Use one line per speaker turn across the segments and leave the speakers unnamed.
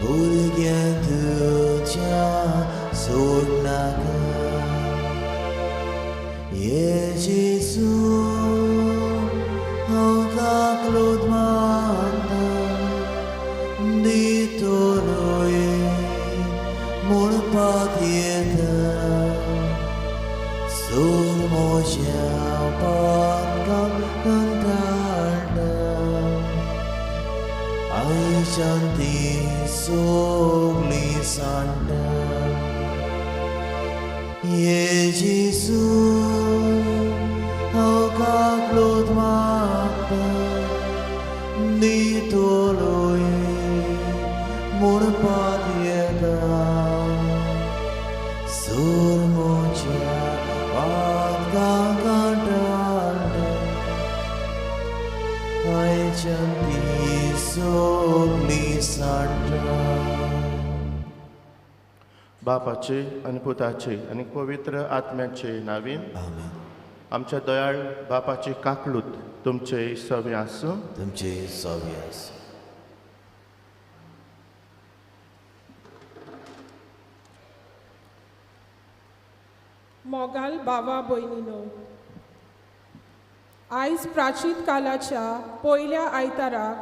भुरगें तुज्या सोडनाका. ये जेजू हांव काकलूत मागता दितलोय म्हणपाक येता. सोड म्हज्या पातकांक कंटाळटा आयच्यान ती सगळी सांडटा. ये जेजू हांव काकलूत मागता दितलोय म्हणपाक येता. सोड म्हज्या पातकांक कंटाळटा आयच्यान ती सगळी सांडटा.
बापाचे आनी पुताचे आनी पवित्र आत्म्याचे नावीन.
आमेन.
आमच्या दयाळ बापाची काकलूत तुमचे सवे आसूं.
तुमचे सवे आसूं.
मोगाल बाबा भयणीनो, आयज प्राचीन कालाच्या पयल्या आयताराक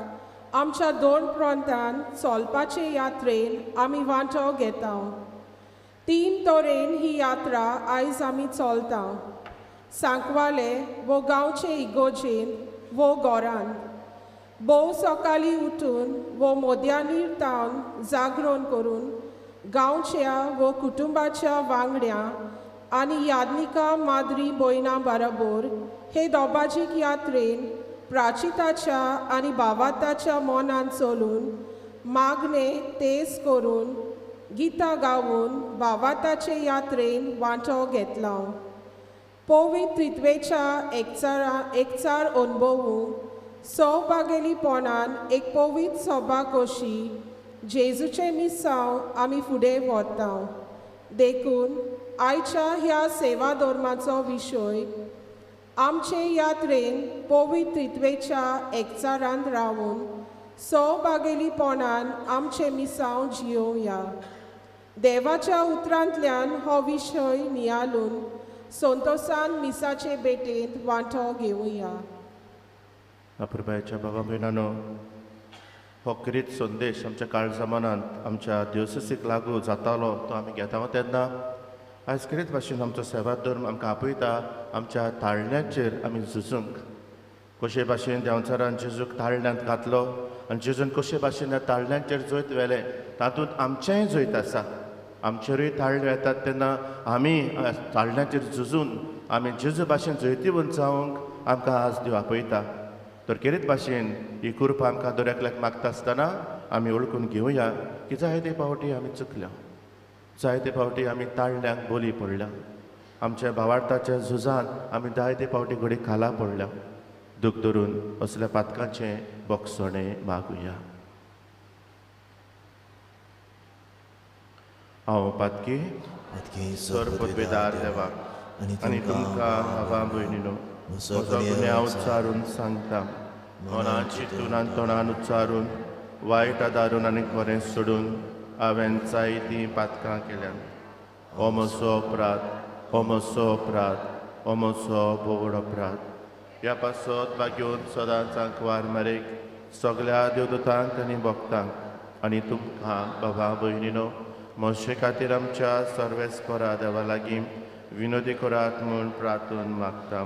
आमच्या दोन प्रांतान चलपाचे यात्रेन आमी वांटो घेता. तीन तरेन ही यात्रा आयज आमी चलता. सांकवाले वो गांवचे इगोजेन वो गोरान भोव सकाळीं उठून वो मोद्यानीर तावन जागरण करून गांवच्या वो कुटुंबाच्या वांगड्या आनी यादनिका माद्री भयणां बरोबर हे दोबाजीक यात्रेन प्राचिताच्या आनी भावाताच्या मनान चलून मागणे तेज करून गितां गावन भावाताचे यात्रेन वांटो घेतला. पवित्र त्रित्वेच्या एकचार अणभवूंक सौभागेलीपणान एक पवित्र सभा कशी जेजूचें मिसांव आमी फुडें व्हरता. देखून आयच्या ह्या सेवा धर्माचो विशय आमचे यात्रेन पवित्र त्रित्वेच्या एकचारान रावून सौभागेलीपणान आमचें मिसांव जियोवया. देवाच्या उतरांतल्यान हो विशय नियाळून संतोसान मिसाचे भेटेंत वांटो घेवया.
अपुरबायेच्या बाबा भयणानो, हो क्रीत संदेश आमच्या काळजा मनांत आमच्या देवससीक लागू जातालो तो आमी घेता तेन्ना आयज क्रीत भाशेन आमचो सेवा धर्म आमकां आपयता आमच्या ताळण्याचेर आमी झुजूंक. कशे भाशेन देंवचारान जेजूक ताळण्यांत घातलो आनी जेजून कशे भाशेन ह्या ताळण्यांचेर जैत व्हेलें तातूंत आमचेंय जैत आसा. आमचेरूय ताळण्यो येतात तेन्ना आमी ताळण्याचेर झुजून आमी जेजू भाशेन जैतिवंत जावंक आमकां आज देव आपयता. तर केरीत भाशेन ही कृपा आमकां दर एकल्याक मागता आसतना आमी वळखून घेवया की जायते फावटी आमी चुकल्या, जायते फावटी आमी ताळण्यांक बोली पडल्या, आमच्या भावार्थाच्या झुजान आमी जायते फावटी घडी खाला पडल्या. दूख धरून असल्या पातकांचें बोगसणें मागुया. हांव पातकी सर पदवेदार देवाक आनी तुमकां बाबा भयणीनो म्हजो गुन्यांव उच्चारून सांगता. मनान चिंतून आनी तोंडान उच्चारून वायट आदारून आनी खरें सोडून हांवें जायतीं पातकां केल्यात. हो म्हजो अपराध, हो म्हजो अपराध, हो म्हजो भोवड अपराध. ह्या पासत भाग्योन सदांच आंकवार मरेक सगल्या देवदूतांक आनी भक्तांक आनी तुमकां बाबा भयणीनो म्हजे खातीर आमच्या सर्वेस्परा देवा लागीं विनोदी करात म्हूण प्रार्थन मागता.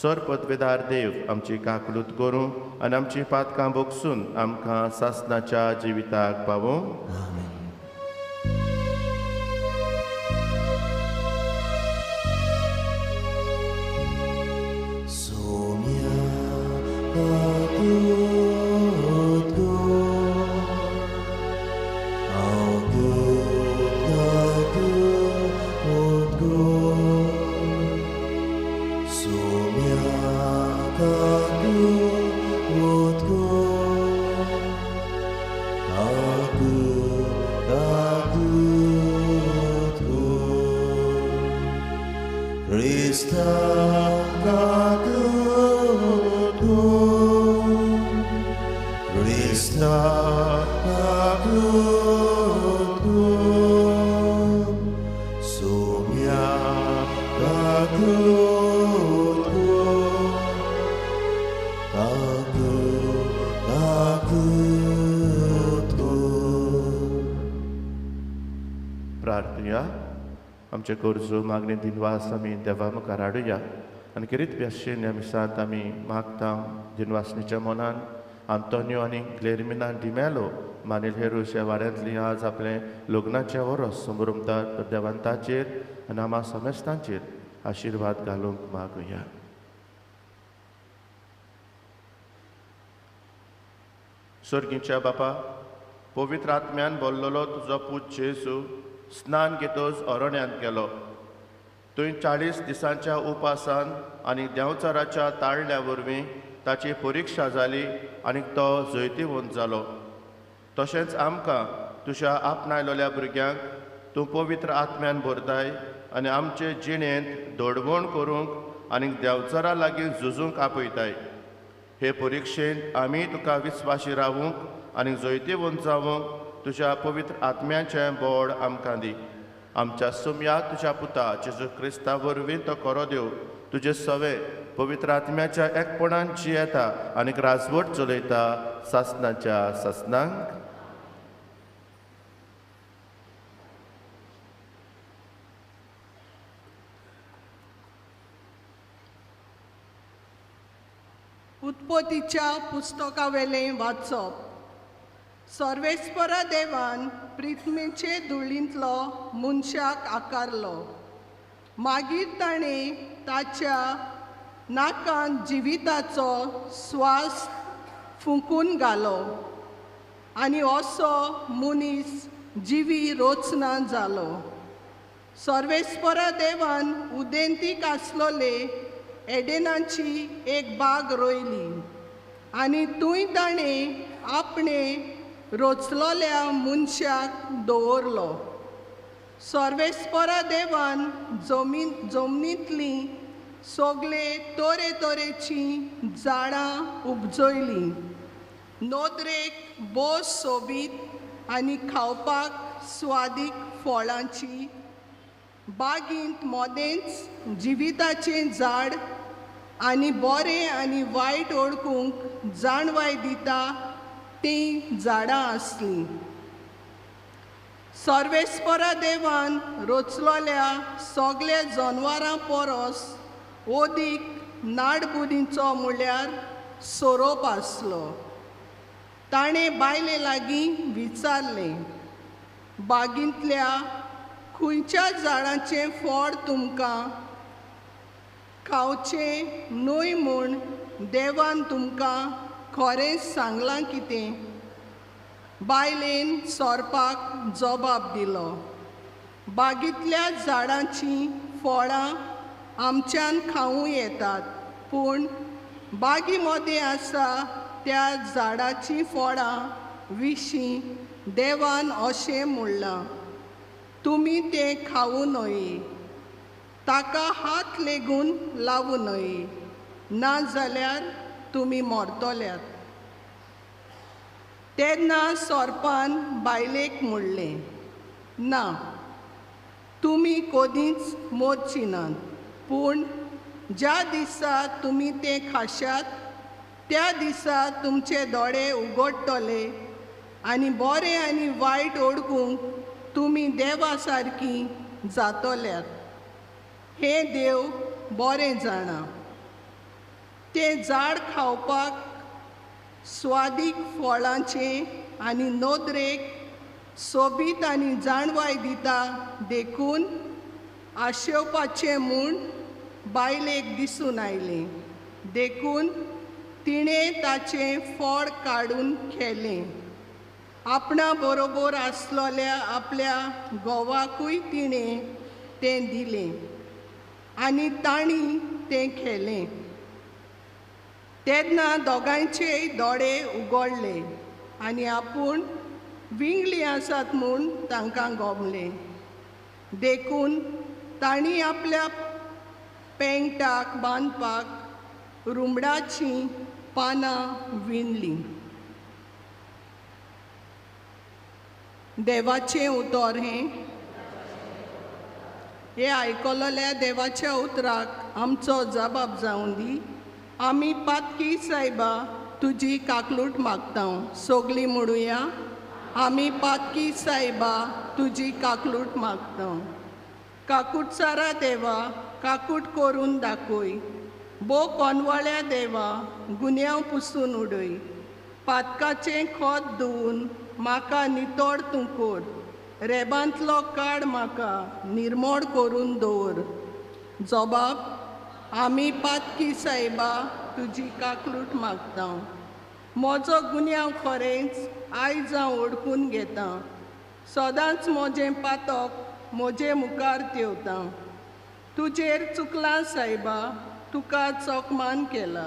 सर पदवेदार देव आमची काकलूत करूं आनी आमची पातकां भोगसून आमकां सासनाच्या जिविताक पावूं.
Krista,
प्रार्थुया. आमचे गरजो मागणी दिनवास आमी देवा मुखार हाडुया आनी किरीत भशेन ह्या मिसांत आमी मागता दिनवासणीच्या मनान आंतोनियो आनी ग्लेरमिना डिमेलो मानेल हेरूस ह्या वाड्यांतली आज आपलें लग्नाचें वरस समरमतात तर देवान ताचेर आनी आमा समेस्तांचेर आशिर्वाद घालूंक मागुया. स्वर्गीच्या बापा, पवित्र आत्म्यान बोल्लोलो तुजो पूत जेजू स्नान घेतच अरण्यांत गेलो. थंय 40 दिसांच्या उपासान आनी देंवचाराच्या ताळल्या वरवीं ताची परिक्षा जाली आनी तो जैतिवंत जालो. तशेंच आमकां तुज्या आपणायलोल्या भुरग्यांक तूं पवित्र आत्म्यान भरताय आनी आमचे जिणेंत दडवण करूंक आनी देंवचारा लागीं झुजूंक आपयताय. हे परिक्षेंत आमी तुका विस्वाशी रावूंक आनी जैतिवंत जावंक तुज्या पवित्र आत्म्याचें बोड आमकां दी. आमच्या सुमया तुज्या पुता जेजू क्रिस्ता वरवीं तो खरो देव तुजे सवे पवित्र आत्म्याच्या एकपणान जियेता आनी राजवट चलयता सासनाच्या सासनांक.
उत्पत्तीच्या पुस्तकावेलें वाचप. सर्वेस्परा देवान पृथ्वीचे धुळींतलो मनशाक आकारलो. मागीर ताणें ताच्या नाकान जिविताचो स्वास फुंकून घालो आनी असो मनीस जिवी रचना जालो. सर्वेस्परा देवान उदेंतीक आसलोले एडेनाची एक बाग रोयली आनी थंय ताणें आपणें रचलोल्या मनशाक दवरलो. सर्वेस्परा देवान जमनींतलीं सगळे तरेतरेचीं झाडां उपजयलीं. नदरेक बोस सोबीत आनी खावपाक स्वादीक फळांची बागींत मदेंच जिविताचें झाड आनी बरें आनी वायट वळखूंक जाणवाय दिता तीं झाडां आसलीं. सर्वेस्परा देवान रचलोल्या सगल्या जनवरां परस ओदीक नाडबुदींचो म्हळ्यार सोरोप आसलो. ताणें बायले लागीं विचारलें, बागींतल्या खंयच्या झाडाचें फळ तुमकां खावचें न्हय म्हूण देवान तुमकां खरें सांगलां कितें? बायलेन सोरपाक जबाब दिलो, बागींतल्या झाडांचीं फळां आमच्यान खावूं येतात, पूण बागी मदें आसा त्या झाडाचीं फळां विशीं देवान अशें म्हणलां, तुमी तें खावूं न्हय, ताका हात लेगून लावूं न्हय, ना जाल्यार तुमी मरतल्यात. तेन्ना सोरपान बायलेक म्हणलें, ना, तुमी कदींच मरची नात, पूण ज्या दिसा तुमी तें खाशात त्या दिसा तुमचे दोळे उगडटले आनी बरें आनी वायट वळखूंक तुमी देवा सारकी जातल्यात. हें देव बरें जाणा. तें झाड खावपाक स्वादीक फळांचें आनी नदरेक सोबीत आनी जाणवाय दिता, देखून आशेवपाचें म्हूण बायलेक दिसून आयलें. देखून तिणें ताचें फळ काडून खेलें. आपणा बरोबर आसलोल्या आपल्या घोवाकूय तिणें तें दिलें आनी तांणी तें खेलें. तेन्ना दोगांयचेय दोळे उगडले आनी आपूण विंगली आसात म्हूण तांकां गोमलें. देखून तांणी आपल्या पेंगटाक बांदपाक रुमडाचीं पानां विणलीं. देवाचें उतर हें. हें आयकलोल्या देवाच्या उतराक आमचो जबाब जावं दी. आमी पातकी सायबा तुजी काकलूट मागता. सगलीं म्हणुया. आमी पातकी सायबा तुजी काकलूट मागता. काकुटसारा देवा काकूट करून दाखय, बो कोनवाळ्या देवा गुन्यांव पुसून उडय, पातकाचें खोत धुवून म्हाका नितळ तूं कोर, रेबांतलो काड म्हाका निर्मोड करून दवर. जबाब आमी पातकी सायबा तुजी काकलूट मागता. म्हजो गुन्यांव खरेंच आयज हांव ओडकून घेता, सदांच म्हजें पातक म्हजे मुखार तेवता. तुजेर चुकलां सायबा, तुका चोकमान केला,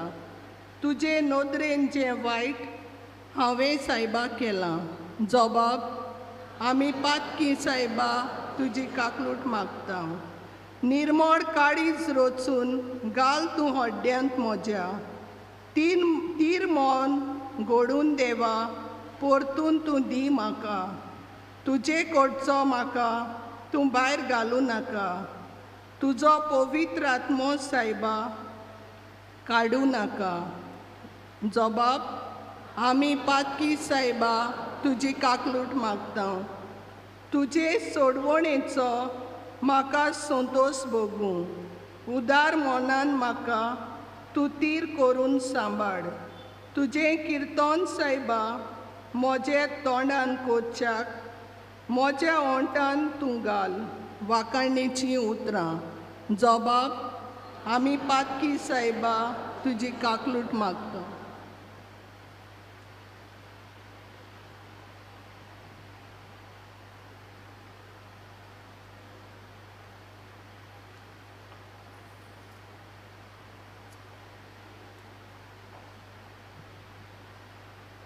तुजे नदरेन जें वायट हांवें सायबा केलां. जबाब आमी पातकी सायबा तुजी काकलूट मागता. निर्मोड काळीज रचून घाल तूं हड्ड्यांत म्हज्या, तीर मन घडून देवा परतून तूं दी म्हाका, तुजे कडचो म्हाका तूं भायर घालूं नाका, तुजो पवित्र आत्मो सायबा काडूं नाका. जबाब आमी पातकी सायबा तुजी काकलूट मागता. तुजे सोडवणेचो म्हाका संतोश भोगूं, उदार मनान म्हाका तूं तीर करून सांबाळ, तुजें किर्तन सायबा म्हजे तोंडान कोच्याक, म्हज्या ओंठान तूं घाल वाखाणेचीं उतरां. जबाब आमी पातकी सायबा तुजी काकलूट मागता.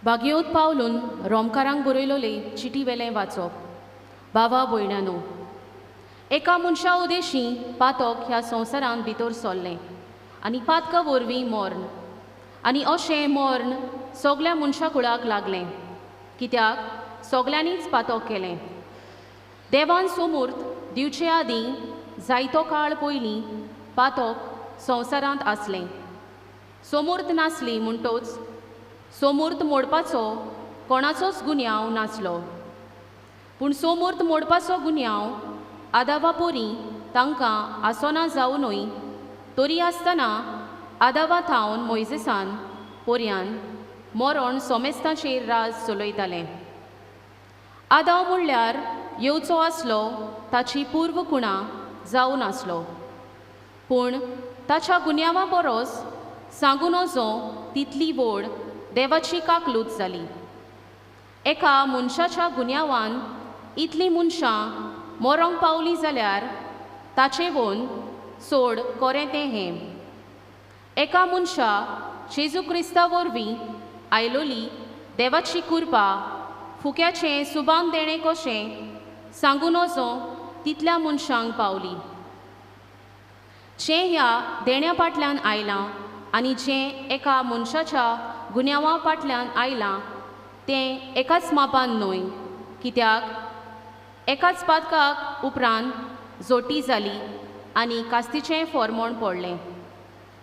बागयोत पावलून रोमकारांक बरयलोले चिटी वेलें वाचप. बाबा भयणानो, एका मनशा उदेशी पातक ह्या संवसारांत भितर सरलें आनी पातका वरवीं मर्ण, आनी अशें मर्ण सगल्या मनशा कुळाक लागलें, कित्याक सगल्यांनीच पातक केलें. देवान सोमूर्त दिवचे आदीं जायतो काळ पयलीं पातक संवसारांत आसलें. सोमूर्त नासली म्हणटोच सोमूर्त मोडपाचो कोणाचोच गुन्यांव नासलो, पूण सोमूर्त मोडपाचो गुन्यांव आदावा पोरी तांकां आसना जावनूय तरी आसतना आदावा थावन मोयजेसान पोरयान मरण सोमेस्ताचेर राज चलयतालें. आदाव म्हणल्यार येवचो आसलो ताची पूर्व कुणा जावन आसलो, पूण ताच्या गुन्यांवा बरोस सांगू नजो तितली व्हड देवाची काकलूत जाली. एका मनशाच्या गुन्यांवान इतलीं मनशां मरोंक पावलीं जाल्यार ताचे वोन सोड कोरें तें हें. एका मनशा जेजू क्रिस्ता वरवीं आयलोली देवाची कुरपा फुक्याचें सुबान देणें कशें सांगू नजो तितल्या मनशांक पावली. जें ह्या देण्या फाटल्यान आयलां आनी जें एका मनशाच्या गुन्यांवा फाटल्यान आयलां तें एकाच मापान न्हय, कित्याक एकाच पातकाक उपरांत जोटी जाली आनी कास्तीचें फॉर्मोण पडलें,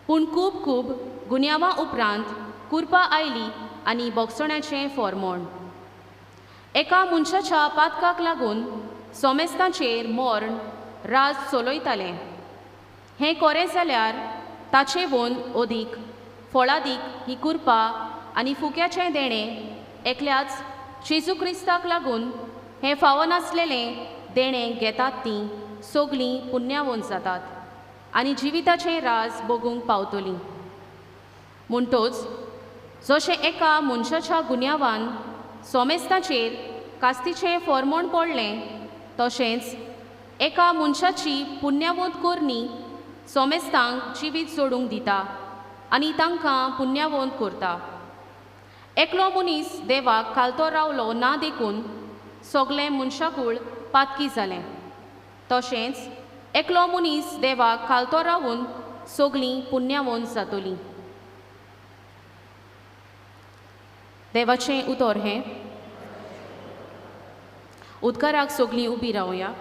पूण खूब खूब गुन्यांवा उपरांत कुरपा आयली आनी बोगसण्याचें फॉर्मोण. एका मनशाच्या पातकाक लागून सोमेस्तांचेर मर्ण राज चलयतालें. हें कोरें जाल्यार ताचे वोन अदीक फळादीक ही कुरपा आनी फुक्याचें देणें एकल्याच जेजू क्रिस्ताक लागून हें फावो नासलेलें देणें घेतात तीं सगलीं पुण्यावंत जातात आनी जिविताचें राज भोगूंक पावतलीं. म्हणटोच जशें एका मनशाच्या गुन्यांवान सोमेस्ताचेर कास्तीचें फॉर्मोण पडलें तशेंच एका मनशाची पुण्यावंत करणी सोमेस्तांक जिवीत जोडूंक दिता आनी तांकां पुण्यावंत करता. एकलो मनीस देवाक खालतो रावलो ना देखून सगलें मनशाकूळ पातकी जालें, तशेंच एकलो मनीस देवाक खालतो रावून सगलीं पुण्यावंत जातलीं. देवाचें उतर हें. उदकाराक सगलीं उबी रावया.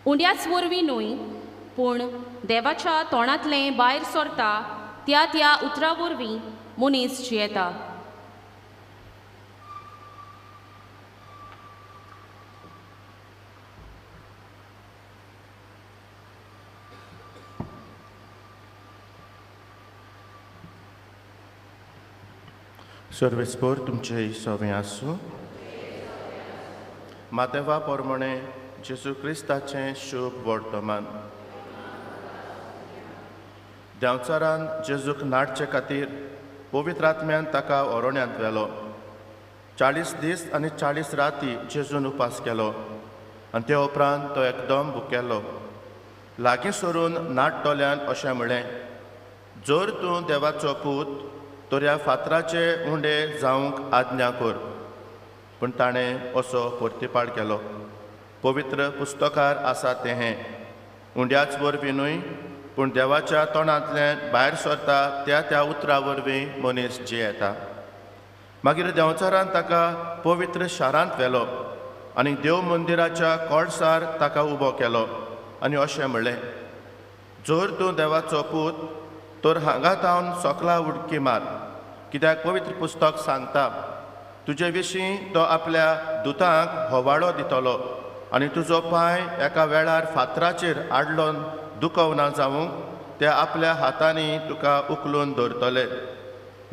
उंड्याच वरवीं न्हय पूण देवाच्या तोंडांतलें भायर सरता त्या त्या उतरा वरवीं मनीस जियेता.
सर्वेस्पोर तुमचे सवे आसूं. मातेवा प्रमाणे जेजू क्रिस्ताचें शुभ वर्तमान. देंवचारान जेजूक नाडचे खातीर पवित्र आत्म्यान ताका ओरोण्यांत व्हेलो. 40 दीस आनी 40 राती जेजून उपास केलो आनी ते उपरांत तो एकदम भुकेलो. लागीं सरून नाडटल्यान अशें म्हणलें, जर तूं देवाचो पूत तर ह्या फातराचे उंडे जावंक आज्ञा कर. पूण ताणें असो परतिपाळ केलो, पवित्र पुस्तकार आसा तें हें, उंड्याच वरवीं न्हय पूण देवाच्या तोंडांतल्यान भायर सरता त्या त्या उतरा वरवीं मनीस जियेता. मागीर देंवचारान ताका पवित्र शारांत व्हेलो आनी देव मंदिराच्या कळसार ताका उबो केलो आनी अशें म्हणलें, जर तूं देवाचो पूत तर हांगा तावन सकला उडकी मार, कित्याक पवित्र पुस्तक सांगता तुजे विशीं तो आपल्या दुतांक होवाळो दितलो आनी तुजो पांय एका वेळार फातराचेर आडलोन दुखवना जावंक ते आपल्या हातांनी तुका उखलून दवरतले.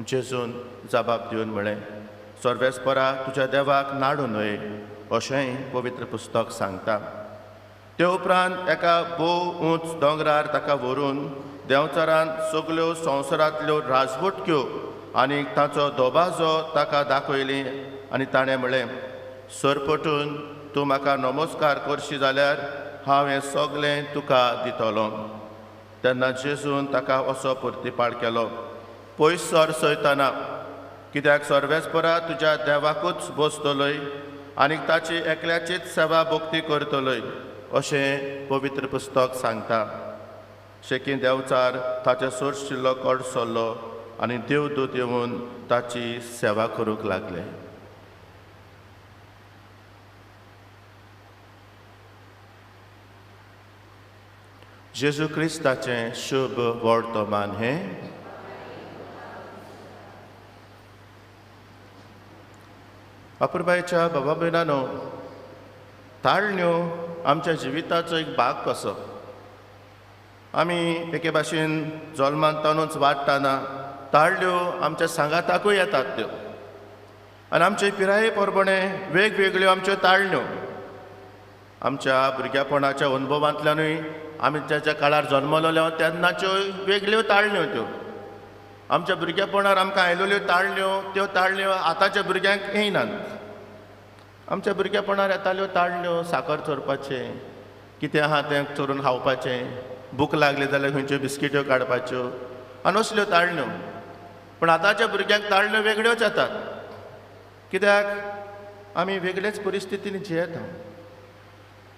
जेजून जबाब दिवन म्हळें, सर्वेस्परा तुज्या देवाक नाडू न्हय, अशेंय पवित्र पुस्तक सांगता. ते उपरांत एका भोव उंच दोंगरार ताका व्हरून देंवचारान सगल्यो संवसारांतल्यो राजवटक्यो आनी ताचो दबाजो ताका दाखयली आनी ताणें म्हळें, सरपटून तूं म्हाका नमस्कार करशी जाल्यार हांव हें सगलें तुका दितलो. तेन्ना जेजून ताका असो परतिपाळ केलो, पयस सर सयतना, कित्याक सर्वेस्परा तुज्या देवाकूच बसतलोय आनी ताची एकल्याचीच सेवा भक्ती करतलोय, अशें पवित्र पुस्तक सांगता. शेकीं देंवचार ताचे सोरशिल्लो कड सरलो आनी देवदूत येवन ताची सेवा करूंक लागले. जेजू क्रिस्ताचें शुभ वर्तमान हें. अपुरबायेच्या बाबा भयणांनो, ताळण्यो आमच्या जिविताचो एक भाग कसो. आमी एके भाशेन जल्मांतूच वाडटना ताळ्यो आमच्या सांगाताकूय येतात त्यो, आनी आमचे पिराये प्रमाणे वेगवेगळ्यो आमच्यो ताळण्यो आमच्या भुरगेपणाच्या अनुभवांतल्यानूय आमी ज्या ज्या काळार जल्मलेले तेन्नाच्यो वेगळ्यो ताळण्यो त्यो. आमच्या भुरगेपणार आमकां आयलेल्यो ताळण्यो त्यो ताळण्यो आतांच्या भुरग्यांक येयनात. आमच्या भुरगेपणार येताल्यो ताळण्यो साकर चोरपाचें, कितें आहा तें चोरून खावपाचें, भूक लागली जाल्यार खंयच्यो बिस्किट्यो काडपाच्यो आनी असल्यो ताळण्यो. पूण आतांच्या भुरग्यांक ताळण्यो वेगळ्योच येतात, कित्याक आमी वेगळेच परिस्थितीन जियेता.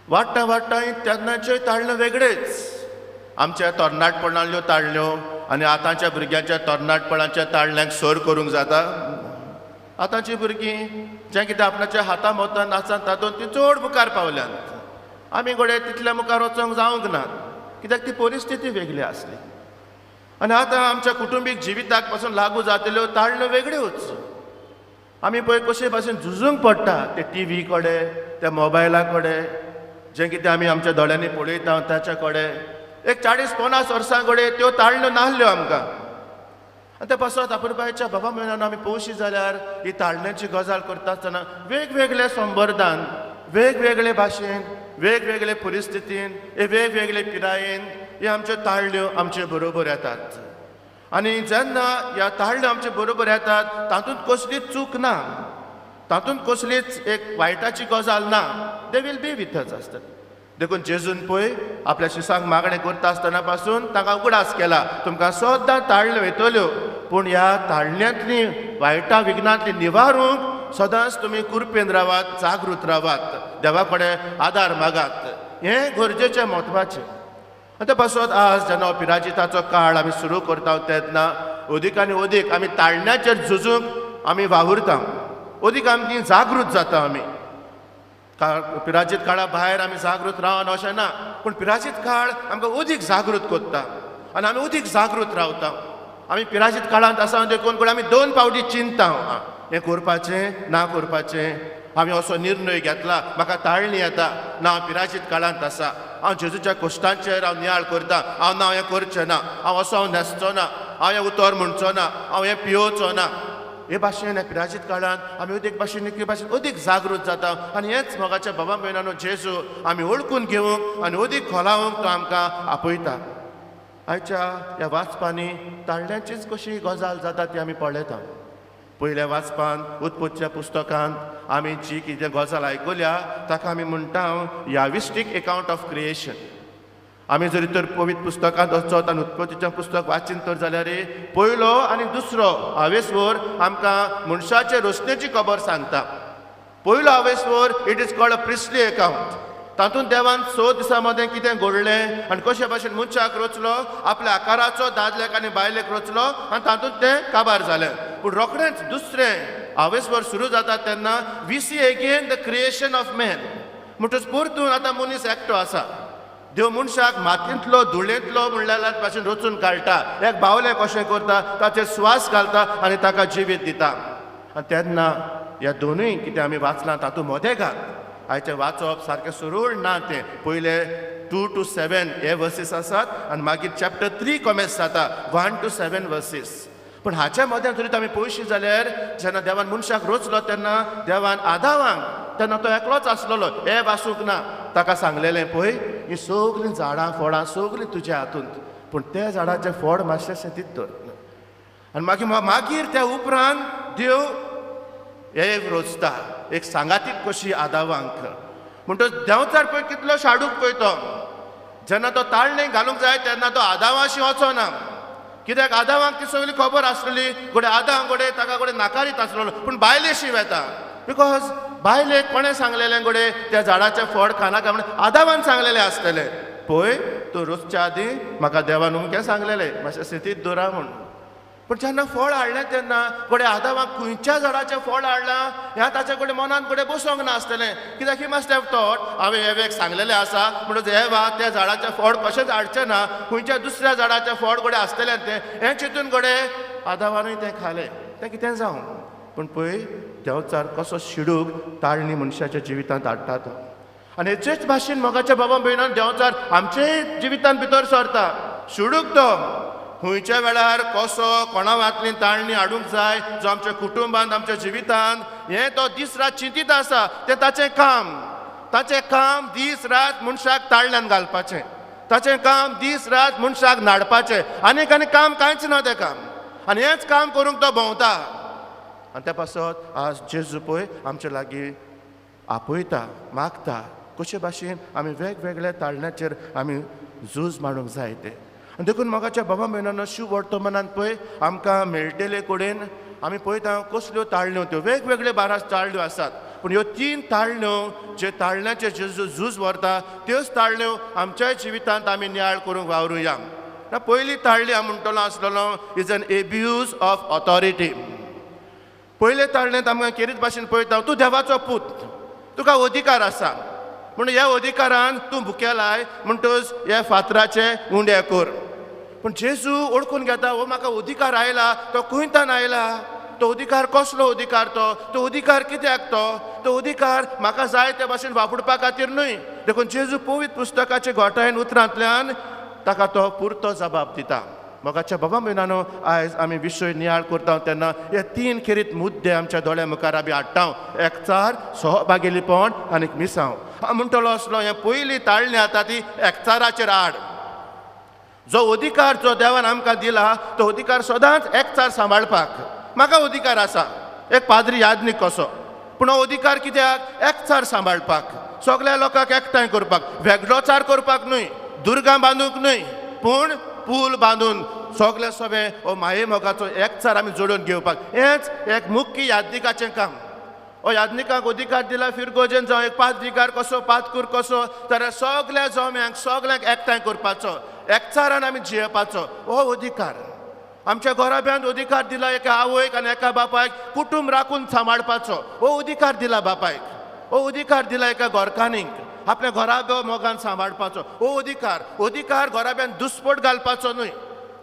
वाडटा वाडटा तेन्नाच्योय ताळण्यो वेगळेच. आमच्या तरणाटपणांतल्यो ताळण्यो आनी आतांच्या भुरग्यांच्या तरणाटपणाच्या ताळण्यांक सर करूंक जाता. आतांची भुरगीं जें कितें आपणाच्या हाता मोतान नाचान तातूंत ती चड मुखार पावल्यांत. आमी घडये तितल्या मुखार वचोंक जावंक ना, कित्याक ती परिस्थिती वेगळी आसली. आनी आतां आमच्या कुटुंबीक जिविताक पासून लागू जातल्यो ताळण्यो वेगळ्योच. आमी पळय कशे भाशेन झुजूंक पडटा ते टी व्ही कडेन, त्या मोबायला कडेन, जें कितें आमी आमच्या दोळ्यांनी पळयता ताच्या कडेन. एक 40-50 वर्सां कडेन त्यो ताळण्यो नासल्यो आमकां. आनी ते पासत अपुरबायेच्या बाबा म्हयन्यान आमी पळोवशी जाल्यार ही ताळण्याची गजाल करता आसतना वेगवेगळे संबर्धान, वेगवेगळे भाशेन, वेगवेगळे परिस्थितीन, हे वेगवेगळे पिरायेन हे आमच्यो ताळण्यो आमचे बरोबर येतात. आनी जेन्ना ह्या ताळण्यो आमचे बरोबर येतात तातूंत कसलीच चूक ना, तातूंत कसलीच एक वायटाची गजाल ना. They will be with us आसतात. देखून जेजून पळय आपल्या शिसांक मागणें करता आसतना पासून तांकां उगडास केला, तुमकां सदां ताळण्यो येतल्यो, पूण ह्या ताळण्यांतली वायटा विघ्नांतली निवारूंक सदांच तुमी कुरपेन रावात, जागृत रावात, देवा कडेन आदार मागात. हें गरजेचें, म्हत्वाचें. आनी ते पासत आज जेन्ना पिराजिताचो काळ आमी सुरू करता तेन्ना अदीक आनी अदीक आमी ताळण्याचेर झुजूंक आमी वावुरता, अदीक आमी जागृत जाता. आमी पिराजीत काळा भायर आमी जागृत रावन अशें ना, पूण पिराजीत काळ आमकां अदीक जागृत करता आनी आमी अदीक जागृत रावता. आमी पिराजीत काळांत आसा देखून कोण आमी दोन पावटी चिंता, हें करपाचें ना करपाचें, हांवें असो निर्णय घेतला, म्हाका ताळणी येता ना, हांव पिराजीत काळांत आसा, हांव जेजूच्या कोश्टांचेर हांव नियाळ करता, हांव ना हें करचें ना, हांव असो हांव न्हेसचो ना, हांव हें उतर म्हणचो ना, हांव हें पियोवचो ना. हे भाशेन ह्या पिराजीत काळांत आमी अदीक भाशेन एक भाशेन अदीक जागृत जाता आनी हेंच मोगाच्या बाबा भयणानो जेजू आमी वळखून घेवंक आनी अदीक खोलावंक तो आमकां आपयता. आयच्या ह्या वाचपांनी ताळण्याचीच कशी गजाल जाता ती आमी पळयता. पयल्या वाचपान उत्पत्तीच्या पुस्तकांत आमी जी कितें गजाल आयकल्या ताका आमी म्हणटा याविस्टीक एकावंट ऑफ क्रिएशन. आमी जरी तर पवित्र पुस्तकांत वचत आनी उत्पत्तीचें पुस्तक वाचीन तर जाल्यार पयलो आनी दुसरो हावेसवर आमकां मनशाचे रचनेची खबर सांगता. पयलो हावेसवर it is called a priestly account. तातूंत देवान 6 दिसां मदें कितें घडलें आनी कशे भाशेन मनशाक रचलो, आपल्या आकाराचो दादल्याक आनी बायलेक रचलो आनी तातूंत तें काबार जालें. पूण रोखडेंच दुसरें हावेसवर सुरू जाता तेन्ना we see again the creation of man. म्हणटच परतून आतां मनीस एकटो आसा. देव मनशाक मातयेंतलो धुळेंतलो म्हणल्यार भाशेन रचून काडटा, एक बावलें कशें करता, ताचेर स्वास घालता आनी ताका जिवीत दिता. आनी तेन्ना ह्या दोनूय कितें आमी वाचलां तातूंत मदेगात आयचें वाचप सारकें सरळ ना. तें पयले 2 to 7 हे वर्सीस आसात आनी मागीर चॅप्टर 3 कॉमेस जाता 1 to 7 versus. पूण हाच्या मदें जरी आमी पळयशी जाल्यार जेन्ना देवान मनशाक रचलो तेन्ना देवान आदावांक, तेन्ना तो एकलोच आसलेलो, हे वासूंक ना, ताका सांगलेलें पळय ही सगळीं झाडां फळां सगळीं तुज्या हातूंत, पूण त्या झाडाचें फळ मातशें शेतीत दवर. आनी मागीर मागीर त्या उपरांत देव एक रोजता एक सांगातीक कशी आदावांक. म्हणटच देंवचार पळय कितलो शाडूक पळय तो, जेन्ना तो ताळणे घालूंक जाय तेन्ना तो आदावाशी वचना, कित्याक आदावांक ती सगळी खबर आसलेली, घडये आदाव घडये ताका घडये नाकारीत आसलेलो, पूण बायलेशी वेता because बायलेक कोणें सांगलेलें घडये त्या झाडाचें फळ खानाका म्हणून आदावान सांगलेलें आसतलें. पळय तूं रोजच्या आदीं म्हाका देवान उमकें सांगलेलें मातशें स्थितीत दवरा म्हूण. पूण जेन्ना फळ हाडलें तेन्ना घडये आदावाक खंयच्या झाडाचें फळ हाडलां ह्या ताच्या कडेन मनान घडये बसोंक नासतलें, कित्याक he must have thought हांवें हेवेक सांगलेलें आसा म्हणून हेवा त्या झाडाचें फळ कशेंच हाडचें ना, खंयच्या दुसऱ्या झाडाचें फळ घडये आसतलें तें, हें चिंतून घडये आदावानूय तें खालें, तें कितें जावं. पूण पळय देंवचार कसो शिडूक ताळणी मनशाच्या जिवितांत हाडटा तो. आनी हेचेच भाशेन मोगाच्या बाबा भयणान देंवचार आमचेय जिवितांत भितर सरता. शिडूक तो खंयच्या वेळार कसो कोणा वातली ताळणी हाडूंक जाय जो आमच्या कुटुंबांत आमच्या जिवितांत, हें तो दीस रात चिंतीत आसा. तें ताचें काम, ताचें काम दीस रात मनशाक ताळण्यान घालपाचें, ताचें काम दीस रात मनशाक नाडपाचें, आनीक आनी काम कांयच ना तें काम. आनी हेंच काम करूंक तो भोंवता. आनी त्या पासत आज जेजू पळय आमचे लागीं आपयता, मागता कशे भाशेन आमी वेगवेगळ्या ताळण्याचेर आमी झूज मांडूंक जाय तें. आनी देखून मोगाच्या बाबा भयणानो शिव वर्तमानान पळय आमकां मेळटले कडेन आमी पळयता कसल्यो ताळण्यो त्यो वेगवेगळे 12 ताळण्यो आसात, पूण ह्यो 3 ताळण्यो जे ताळण्याचे जेजू झूज व्हरता त्योच ताळण्यो आमच्याय जिवितांत आमी नियाळ करूंक वावरुया. ना पयली ताळणी हांव म्हणटलो आसलेलो is an abuse of authority. पयले ताळणेंत आमकां केरीत भाशेन पळयता तूं देवाचो पूत, तुका अधिकार आसा, पूण ह्या अधिकारान तूं भुकेलाय म्हणटच ह्या फातराचे उंडे कर. पूण जेजू ओळखून घेता हो म्हाका अधिकार आयला, तो खंयतान आयला, तो अधिकार कसलो अधिकार, तो तो अधिकार कित्याक, तो तो अधिकार म्हाका जाय त्या भाशेन वापरपा खातीर न्हय. देखून जेजू पवित्र पुस्तकाचे घोटायन उतरांतल्यान ताका तो पुरतो जबाब दिता. मोगाच्या बाबा भयणानो आयज आमी विशय नियाळ करता तेन्ना हे 3 खेरीत मुद्दे आमच्या दोळ्या मुखार आमी हाडटा, एकचार, सहभागेलीपण आनी मिसांव. हांव म्हणटलो आसलो हें पयली ताळणी आतां ती एकचाराचेर आड. जो अधिकार जो देवान आमकां दिला तो अधिकार सदांच एकचार सांबाळपाक म्हाका अधिकार आसा, एक पाद्री याज्ञीक कसो, पूण हो अधिकार कित्याक? एकचार सांबाळपाक, सगळ्या लोकांक एकठांय करपाक, वेगळोचार करपाक न्हय, दुर्गां बांदूंक न्हय, पूण पूल बांदून सगळे सगळे हो माये मोगाचो एकचार आमी जोडून घेवपाक. हेंच एक मुख्य याज्ञिकाचें काम. हो याज्ञिकाक अधिकार दिला फिरगोजेन जावं एक पाद्रीकार कसो, पादकूर कसो, तर सगळ्या जम्यांक सगळ्यांक एकठांय करपाचो, एकचारान आमी जियेवपाचो हो अधिकार. आमच्या घराब्यांत अधिकार दिला एका आवयक आनी एका बापायक कुटूंब राखून सांबाळपाचो हो अधिकार दिला बापायक, हो अधिकार दिला एका घरकान्नीक आपल्या घराब्यो मोगान सांबाळपाचो हो अधिकार. अधिकार घराब्यान दुस्पट घालपाचो न्हय,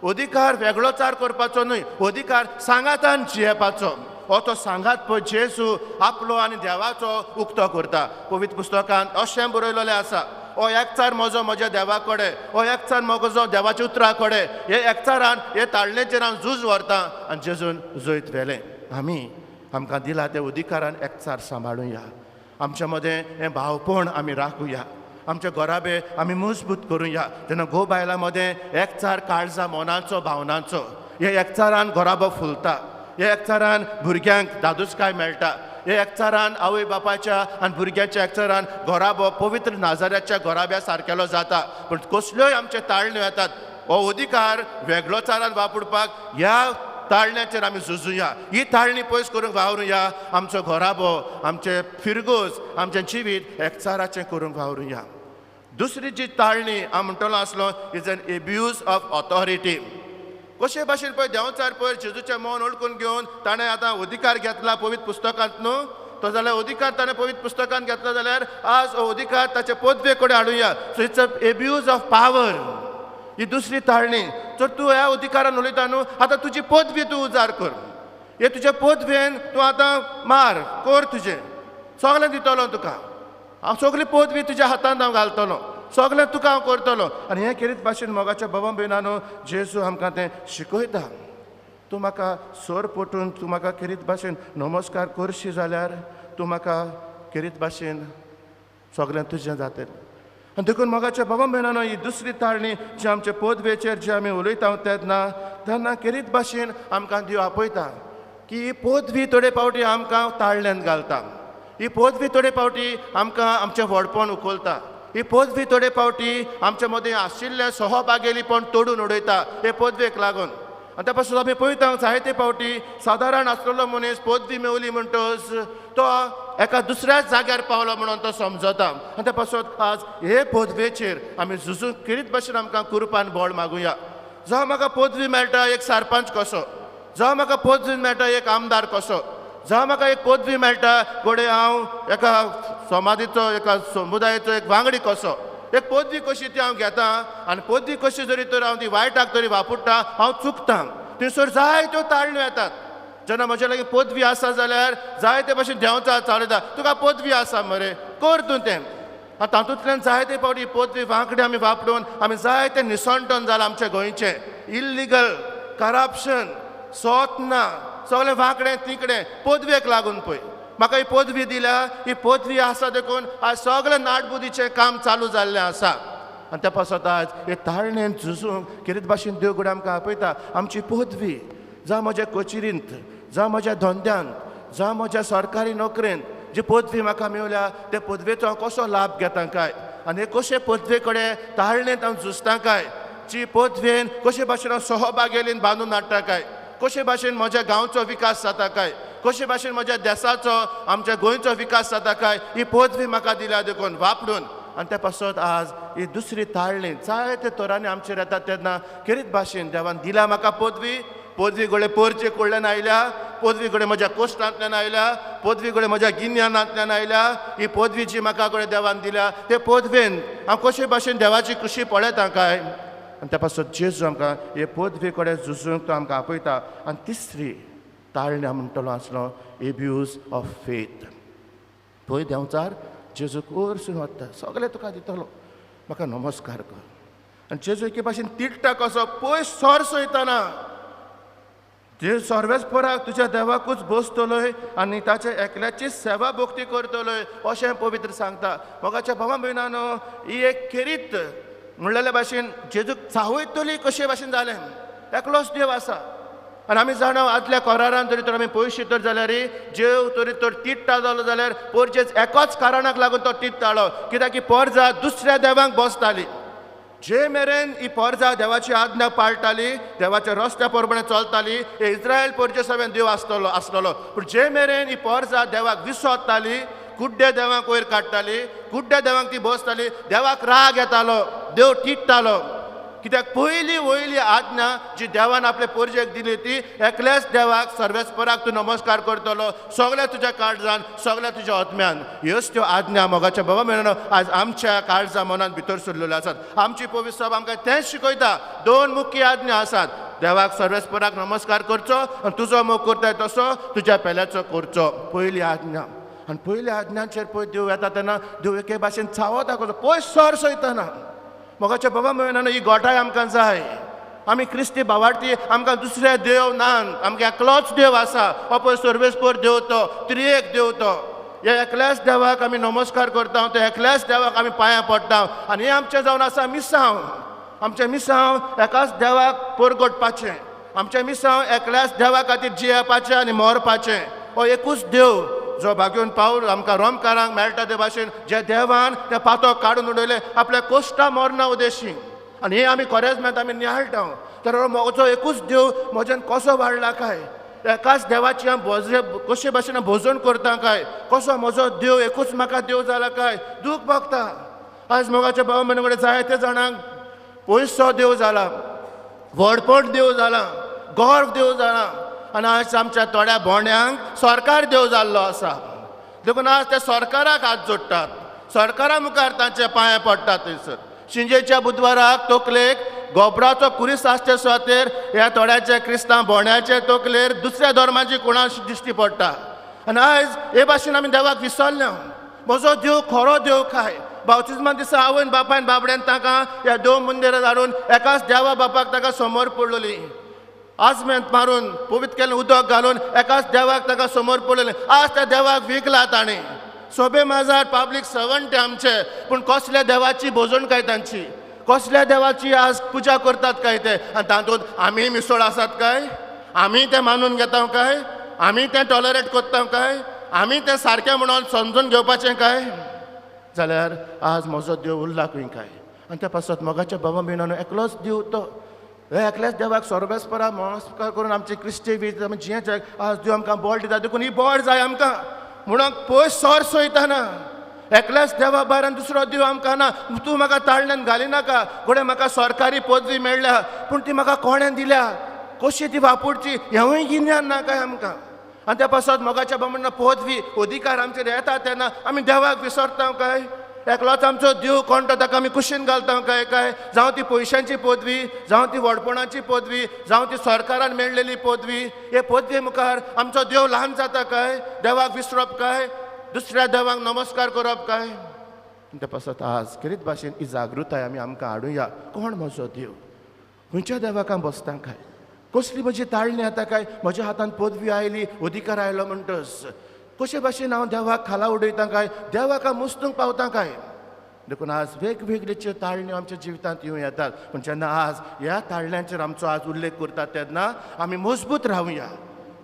अधिकार वेगळोचार करपाचो न्हय, अधिकार सांगातान जियेवपाचो. हो तो सांगात पळय जेजू आपलो आनी देवाचो उक्तो करता. पवित्र पुस्तकांत अशें बरयलेलें आसा, हो एकचार म्हजो म्हज्या देवा कडेन, हो एकचार म्हजो देवाच्या उतरा कडेन, हे एकचारान हे ताळणेचेर हांव झूज व्हरता आनी जेजून जैत व्हेलें. आमी आमकां दिला त्या अधिकारान एकचार सांबाळुया. आमच्या मदें हें भावपण आमी राखुया. आमचे घराबे आमी मजबूत करुया. जेन्ना घोव बायलां मदें एकचार काळजा मनाचो भावनांचो, हे एकचारान घराबो फुलता, हे एकचारान भुरग्यांक दादूसकाय मेळटा, हे एकचारान आवय बापायच्या आनी भुरग्यांच्या एकचारान घराबो पवित्र नाजाऱ्याच्या घराब्या सारकेलो जाता. पूण कसल्योय आमचे ताळण्यो येतात, हो अधिकार वेगळोचारान वापरपाक ह्या ताळण्याचेर आमी झुजुया. ही ताळणी पयस करूंक वावरुया. आमचो घराबो, आमचें फिरगोज, आमचें जिवीत एकचाराचें करूंक वावरुया. दुसरी जी ताळणी हांव म्हणटलो आसलो is an abuse of authority. कशे भाशेन पळय देंवचार पळय जेजूचें मन ओळखून घेवन ताणें आतां अधिकार घेतला पवित्र पुस्तकांत न्हू, तो जाल्यार अधिकार ताणें पवित्र पुस्तकांत घेतला जाल्यार आज हो अधिकार ताचे पदवे कडेन हाडुया. So it's a abuse of power. ही दुसरी ताळणी. जर तूं ह्या अधिकारान उलयता न्हू, आतां तुजी पदवी तूं उजार कर, हे तुजे पदवेन तूं आतां मार कर, तुजें सगळें दितलो तुका हांव, सगळी पदवी तुज्या हातांत हांव घालतलो, सगळें तुका हांव करतलो. आनी हें खेरीत भाशेन मोगाच्या बाबा भयणानो जेजू आमकां तें शिकयता. तूं म्हाका सर पटून तूं म्हाका खेरीत भाशेन नमस्कार करशी जाल्यार तूं म्हाका खेरीत भाशेन सगळें तुजें जातलें. आनी देखून मोगाच्या बाबा भयणानो ही दुसरी ताळणी जी आमचे पदवेचेर जी आमी उलयता तेन्ना तेन्ना खेरीत भाशेन आमकां देव आपयता की ही पदवी थोडे फावटी आमकां ताळण्यान घालता, ही पदवी थोडे फावटी आमकां आमचें व्हडपण उखलता, ही पदवी थोडे फावटी आमच्या मदें आशिल्लें सहभागेलीपण तोडून उडयता हे पदवेक लागून. आनी त्या पासून आमी पळयता जायते फावटी सादारण आसलेलो मनीस पदवी मेवली म्हणटच तो एका दुसऱ्याच जाग्यार पावलो म्हणून तो समजता. आनी त्या पासून आज हे पदवेचेर आमी झुजून खेरीत भाशेन आमकां कुरपान बळ मागुया. जावं म्हाका पदवी मेळटा एक सरपंच कसो, जावं म्हाका पदवी मेळटा एक आमदार कसो, जावं म्हाका एक पदवी मेळटा घडये हांव एका समाजाचो एका समुदायाचो एक वांगडी कसो, एक पदवी कशी ती हांव घेता आनी पदवी कशी जरी तर हांव ती वायटाक तरी वापरता, हांव चुकता. थंयसर जायत्यो ताळण्यो येतात. जेन्ना म्हज्या लागीं पदवी आसा जाल्यार जायते भाशेन देंवचार चालयता, तुका पदवी आसा मरे, कर तूं तें. आनी तातूंतल्यान जायते फावटी पदवी वांकडी आमी वापरून आमी जायते निसणटन जालां आमच्या गोंयचें. इल्लिगल करप्शन, सोत ना, सगळें वांकडें तिकडें पदवेक लागून. पळय म्हाका ही पदवी दिल्या, ही पदवी आसा देखून आज सगळें नाटबुदीचें काम चालू जाल्लें आसा. आनी त्या पासत आज हे ताळणेन झुजूंक खेरीत भाशेन देव घडये आमकां आपयता. आमची पदवी जावं म्हज्या कचेरींत, जावं म्हज्या धंद्यांत, जावं म्हज्या सरकारी नोकरेंत जी पदवी म्हाका मेवल्या त्या पदवेचो हांव कसो लाभ घेता काय, आनी हे कशे पदवे कडेन ताळणेंत हांव झुजता काय, जी पदवेन कशे भाशेन हांव सहभागेलीन बांदून हाडटा काय, कशे भाशेन म्हज्या गांवचो विकास जाता काय, कशे भाशेन म्हज्या देसाचो आमच्या गोंयचो विकास जाता काय, ही पदवी म्हाका दिल्या देखून वापरून. आनी त्या पासत आज ही दुसरी ताळणी जायते तरांनी आमचेर येता तेन्ना खेरीत भाशेन देवान दिल्या म्हाका पदवी, पदवी घडये पोरचे कडल्यान आयल्या, पदवी घडये म्हज्या कोश्टांतल्यान आयल्या, पदवी घडये म्हज्या गिन्यानांतल्यान आयल्या. ही पदवी जी म्हाका घडये देवान दिल्या ते पदवेन हांव कशे भाशेन देवाची खुशी पळयता काय. आनी त्या पासत जेजू आमकां हे पदवे कडेन झुजूंक तो आमकां आपयता. आनी तिसरी ताळण्या म्हणटलो आसलो एब्यूज ऑफ फेथ. पळय देंवचार जेजूक वरसून वता, सगळें तुका दितलो, म्हाका नमस्कार कर. आनी जेजू एके भाशेन तिडटा कसो, पयस सर सयतना जे सर्वेस्पराक तुज्या देवाकूच बसतलोय आनी ताचे एकल्याची सेवा भक्ती करतलोय अशें पवित्र सांगता. मोगाच्या भावा भयणानो ही एक खेरीत म्हणलेल्या भाशेन जेजूक चावयतली कशे भाशेन जालें. एकलोच देव आसा आनी आमी जाणा आदल्या करारान जरी तर आमी पयशे तर जाल्यार जेव तरी तर तिट्टा जालो जाल्यार पोरचेच एकाच कारणाक लागून तो तिट्टालो, कित्याक की पोरजा दुसऱ्या देवांक बसताली. जे मेरेन ही पोरजा देवाची आज्ञा पाळटाली, देवाच्या रस्त्या प्रमाणे चलताली, हे इस्रायल पोरचे सगळ्यान देव आसतलो आसलेलो. पूण जे मेरेन ही पोरजा देवाक विसरताली, कुड्ड्या देवांक वयर काडटाली, कुड्ड्या देवांक ती बसताली, देवाक राग येतालो, देव तिट्टालो. कित्याक पयली वयली आज्ञा जी देवान आपले पोरजेक दिली ती एकल्याच देवाक सर्वेस्पराक तूं नमस्कार करतलो सगळ्या तुज्या काळजान, सगळ्या तुज्या आत्म्यान. ह्योच त्यो आज्ञा मोगाच्या बाबा मेळून आज आमच्या काळजा मनान भितर सरलेल्यो आसात. आमची पवित्र सभा आमकां तेंच शिकयता. दोन मुख्य आज्ञा आसात, देवाक सर्वेस्पराक नमस्कार करचो आनी तुजो मोग करताय तसो तुज्या पेल्याचो करचो. पयली आज्ञा. आनी पयल्या आज्ञांचेर पळय देव येता तेन्ना देव एके भाशेन चावत दाखयता, पयस सर सयतना. मोगाच्या बाबा मेळना ही गोठाय आमकां जाय. आमी क्रिस्ती भावार्थी, आमकां दुसरे देव ना, आमकां एकलोच देव आसा. हो पळय सर्वेस्पर देव तो, त्रिएक देव तो. ह्या एकल्याच देवाक आमी नमस्कार करता, त्या एकल्याच देवाक आमी पांयां पडटा. आनी हें आमचें जावन आसा मिसांव. आमचें मिसांव एकाच देवाक परगटपाचें, आमचें मिसांव एकल्याच देवा खातीर जियेवपाचें आनी मरपाचें. हो एकूच देव जो भाग्योन पावल आमकां रोमकारांक मेळटा ते भाशेन जे देवान तें पातक काडून उडयलें आपल्या कोश्टा मरणा उदेशी. आनी हें आमी खरेंच मेळटा आमी नियाळटा. तर म्हजो एकूच देव म्हज्यान कसो वाडला काय, एकाच देवाची हांव भोजरे कशे भाशेन भोजन करता काय, कसो म्हजो देव एकूच म्हाका देव जाला काय, दूख भोगता. आज मोगाच्या भाव म्हण कडेन जायते जाणांक पयसो देव जाला, व्हडपण देव जाला, गर्व देव जाला. आनी आज आमच्या थोड्या भोंड्यांक सरकार देव जाल्लो आसा. देखून आज ते सरकाराक हात जोडटात, सरकारा मुखार तांचे पांये पडटात. थंयसर शिंजेच्या बुधवाराक तकलेक गोबराचो कुरीस आसचे सुवातेर ह्या थोड्याचे क्रिस्तांव भोंड्याचे तकलेर दुसऱ्या धर्माची कोणाक दिश्टी पडटा. आनी आयज हे भाशेन आमी देवाक विसरले. म्हजो देव खरो देव काय? बाप्तिज्मा दिसा आवयन बापायन बाबड्यान तांकां ह्या देव मंदिरात हाडून एकाच देवा बापाक ताका समोर पडलेली, आजमेंत मारून पवित्र केल्लें उदक घालून एकाच देवाक ताका समोर पडलेलें. आज त्या देवाक विकला ताणें. सोबे माजार पब्लीक सवंटे आमचे, पूण कसल्या देवाची भोजन काय तांची, कसल्या देवाची आज पुजा करतात काय ते. आनी तातूंत आमी मिसळ आसात काय, आमी तें मानून घेता काय, आमी तें टॉलरेट करता काय, आमी तें सारकें म्हणून समजून घेवपाचें काय? जाल्यार आज म्हजो देव उरला खंय काय? आनी त्या पासत मोगाच्या बाबा भयणांनो एकलोच देव तो. हे एकल्याच देवाक सर्वेस्परा नमस्कार करून आमचे क्रिस्ती वीज आमी जियेचे. आज देव आमकां बोड दिता, देखून ही बोड जाय आमकां म्हणून पयस सर सोयताना. एकल्याच देवा भायर आनी दुसरो देव आमकां ना. तूं म्हाका ताळण्यान घालिनाका, घडये म्हाका सरकारी पदवी मेळ्ळ्या पूण ती म्हाका कोणें दिल्या, कशी ती वापरची हेंवूय गिन्यान ना काय आमकां. आनी त्या पासत मोगाच्या बाबा पदवी अधिकार आमचेर येता तेन्ना आमी देवाक विसरता काय? एकलोच आमचो देव कोण तो ताका आमी कुशीन घालता काय काय? जावं ती पयशांची पदवी, जावं ती व्हडपणाची पदवी, जावं ती सरकारान मेळ्ळेली पदवी, हे पदवे मुखार आमचो देव ल्हान जाता काय? देवाक विसरप काय? दुसऱ्या देवाक नमस्कार करप काय? त्या पासत आज खेरीत भाशेन ही जागृताय आमी आमकां हाडुया. कोण म्हजो देव, खंयच्या देवाक हांव बसता काय, कसली म्हजी ताळणी आतां काय, म्हज्या हातान पदवी आयली, अधिकार आयलो म्हणटच कशे भाशेन हांव देवाक खाला उडयता काय, देवाक हांव मुस्तूंक पावता काय? देखून आज वेगवेगळ्यो ताळण्यो आमच्या जिवितांत येवं येतात. पूण जेन्ना आज ह्या ताळण्यांचेर आमचो आज उल्लेख करतात तेन्ना आमी मजबूत रावया.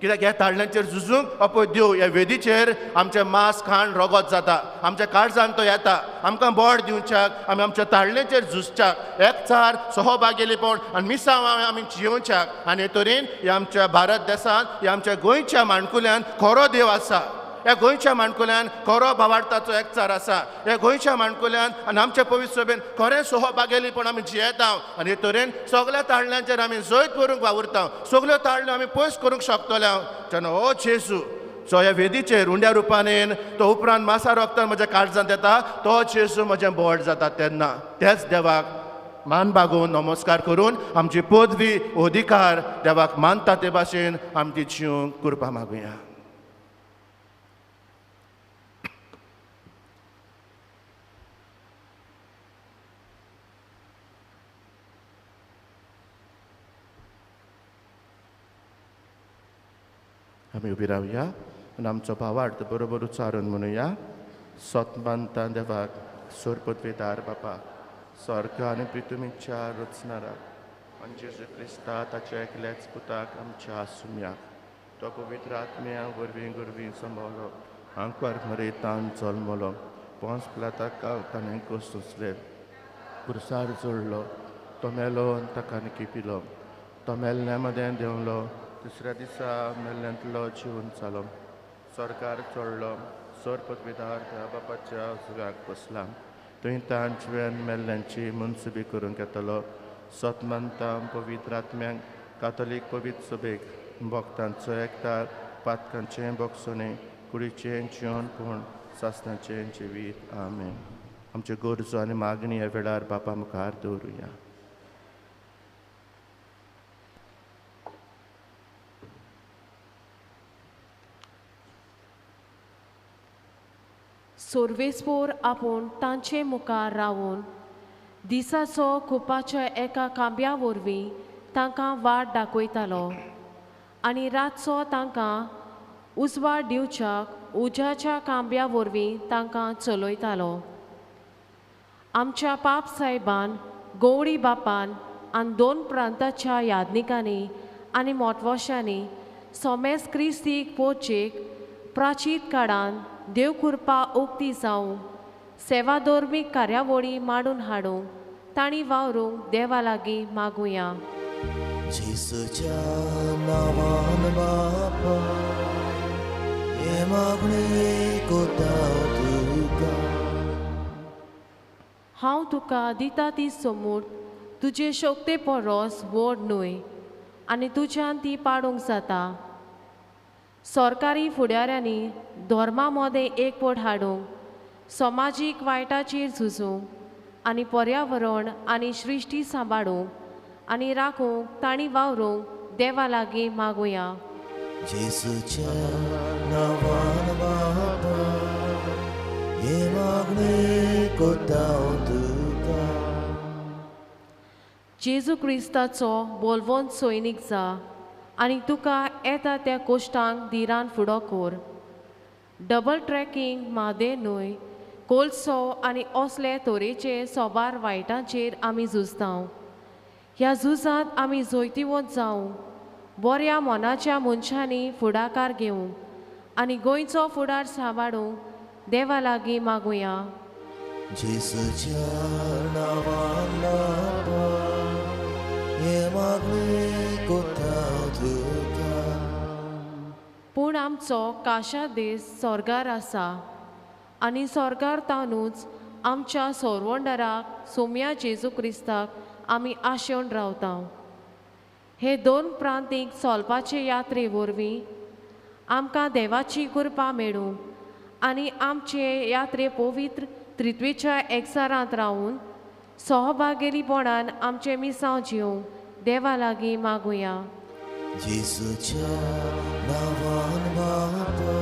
कित्याक ह्या ताळण्यांचेर झुजूंक अपय देव ह्या वेदीचेर आमचें मांस खाण रगत जाता, आमच्या काळजान तो येता, आमकां बोड दिवच्याक, आमी आमच्या ताळणेचेर झुजच्याक, एकचार सहभागेलीपण आनी मिसांव आमी जियोवच्याक. आनी हे तरेन ह्या आमच्या भारत देशांत, ह्या आमच्या गोंयच्या माणकुल्यान खरो देव आसा, ह्या गोंयच्या माणकुल्यान खरो भावार्थाचो एकचार आसा, ह्या गोंयच्या माणकुल्यान आनी आमच्या पवित्र सभेन खरें सहभागेलीपण आमी जियेता. आनी हे तरेन सगळ्या ताळण्यांचेर आमी जैत करूंक वावुरता, सगळ्यो ताळण्यो आमी पयस करूंक शकतले. जेन्ना हो जेजू जो ह्या वेदीचेर उंड्या रुपान येवन तो उपरांत मासा रोगतान म्हज्या काळजांत येता, तो जेजू म्हजें बोड जाता तेन्ना त्याच देवाक मान बागोवन नमस्कार करून आमची पदवी अधिकार देवाक मानता ते भाशेन आमची जिवंक कृपा मागुया. आमी उबी रावया आनी आमचो भावार्थ बरोबर उच्चारून म्हणुया. सत मानता देवाक, सोरपदवेदार बापा, स्वर्ग आनी पृथ्वीच्या रचणाराक, आनी जेजू क्रिस्ता ताच्या एकल्याच पुताक आमच्या आसुम्याक, तो पवित्र आत्म्या वरवीं गुरवीं सांबाळ्ळो, आंकवार मरेतान जल्मलो, पोंस पिलाताक ताणें कश्ट सोंसले, पुरसार जोडलो, तो मेलो आनी ताका निकिपिलो, तो मेल्ल्या मदें देंवलो, दुसऱ्या दिसा मेल्ल्यांतलो जिवन जालो, सरकार चडलो, सर पदवीदार त्या बापाच्या उजव्याक बसला, थंय तांच्या मेल्ल्यांची मनसुबी करूंक येतलो. सत मानता पवित्र आत्म्यांक कातोलीक पवित्र सभेक भक्तांचो एकतार पातकांचें भोगसणें कुडीचें जिवनपण सासणाचें जिवीत. आमेन. आमच्यो गरजो आनी मागणी ह्या वेळार बापा मुखार दवरुया.
सोर्वेस्पोर आपूण तांचे मुखार रावून दिसाचो कुपाच्या एका खांब्या वरवीं तांकां वाट दाखयतालो आनी रातचो तांकां उजवाड दिवच्याक उज्याच्या खांब्या वरवीं तांकां चलयतालो. आमच्या पाप साहेबान गौडी बापान आनी दोन प्रांताच्या यादनिकांनी आनी मोटवोशांनी सोमेस क्रिस्तीक पोचेक प्राचीत काळान देवकृपा उक्ती जावंक सेवाधर्मीक कार्यावळी मांडून हाडूंक तांणी वावरूंक देवा लागीं मागुया.
जेजूच्या नांवान बापा हे मागणें कोता तुका.
हांव तुका दिता ती समूर तुजे शक्ते परस व्हड न्हय आनी तुज्यान ती पाडूंक जाता. सरकारी फुडाऱ्यांनी धर्मा मदें एकवट हाडूंक समाजीक वायटाचेर झुजूंक आनी पर्यावरण आनी सृश्टी सांबाळूंक आनी राखूंक तांणी वावरूंक देवा लागीं मागुया.
जेजूच्या नांवान बापा हे मागणें कोता तुका.
जेजू क्रिस्ताचो बोलवंत सैनीक जा आनी तुका येता त्या कोश्टांक धिरान फुडो कर. डबल ट्रॅकिंग म्हादे न्हय कोळसो आनी असले तरेचे सोबार वायटांचेर आमी झुजता. ह्या झुजांत आमी जैतिवंत जावंक बऱ्या मनाच्या मनशांनी फुडाकार घेवंक आनी गोंयचो फुडार सांबाळूंक देवा लागीं मागुया.
जेजूच्या नांवान बापा हे मागणें कोता तुका.
पूण आमचो काशा देश सोर्गार आसा आनी सोर्गार तानूच आमच्या सोरवंडराक सोम्या जेजू क्रिस्ताक आमी आशेवन रावता. हे दोन प्रांतीक चलपाचे यात्रे वरवीं आमकां देवाची कृपा मेळूं आनी आमचे यात्रे पवित्र त्रित्वेच्या एकचारांत रावून सहभागेलीपणान आमचें मिसांव जिवंक देवा लागीं मागुया.
जेजूच्या नांवान बापा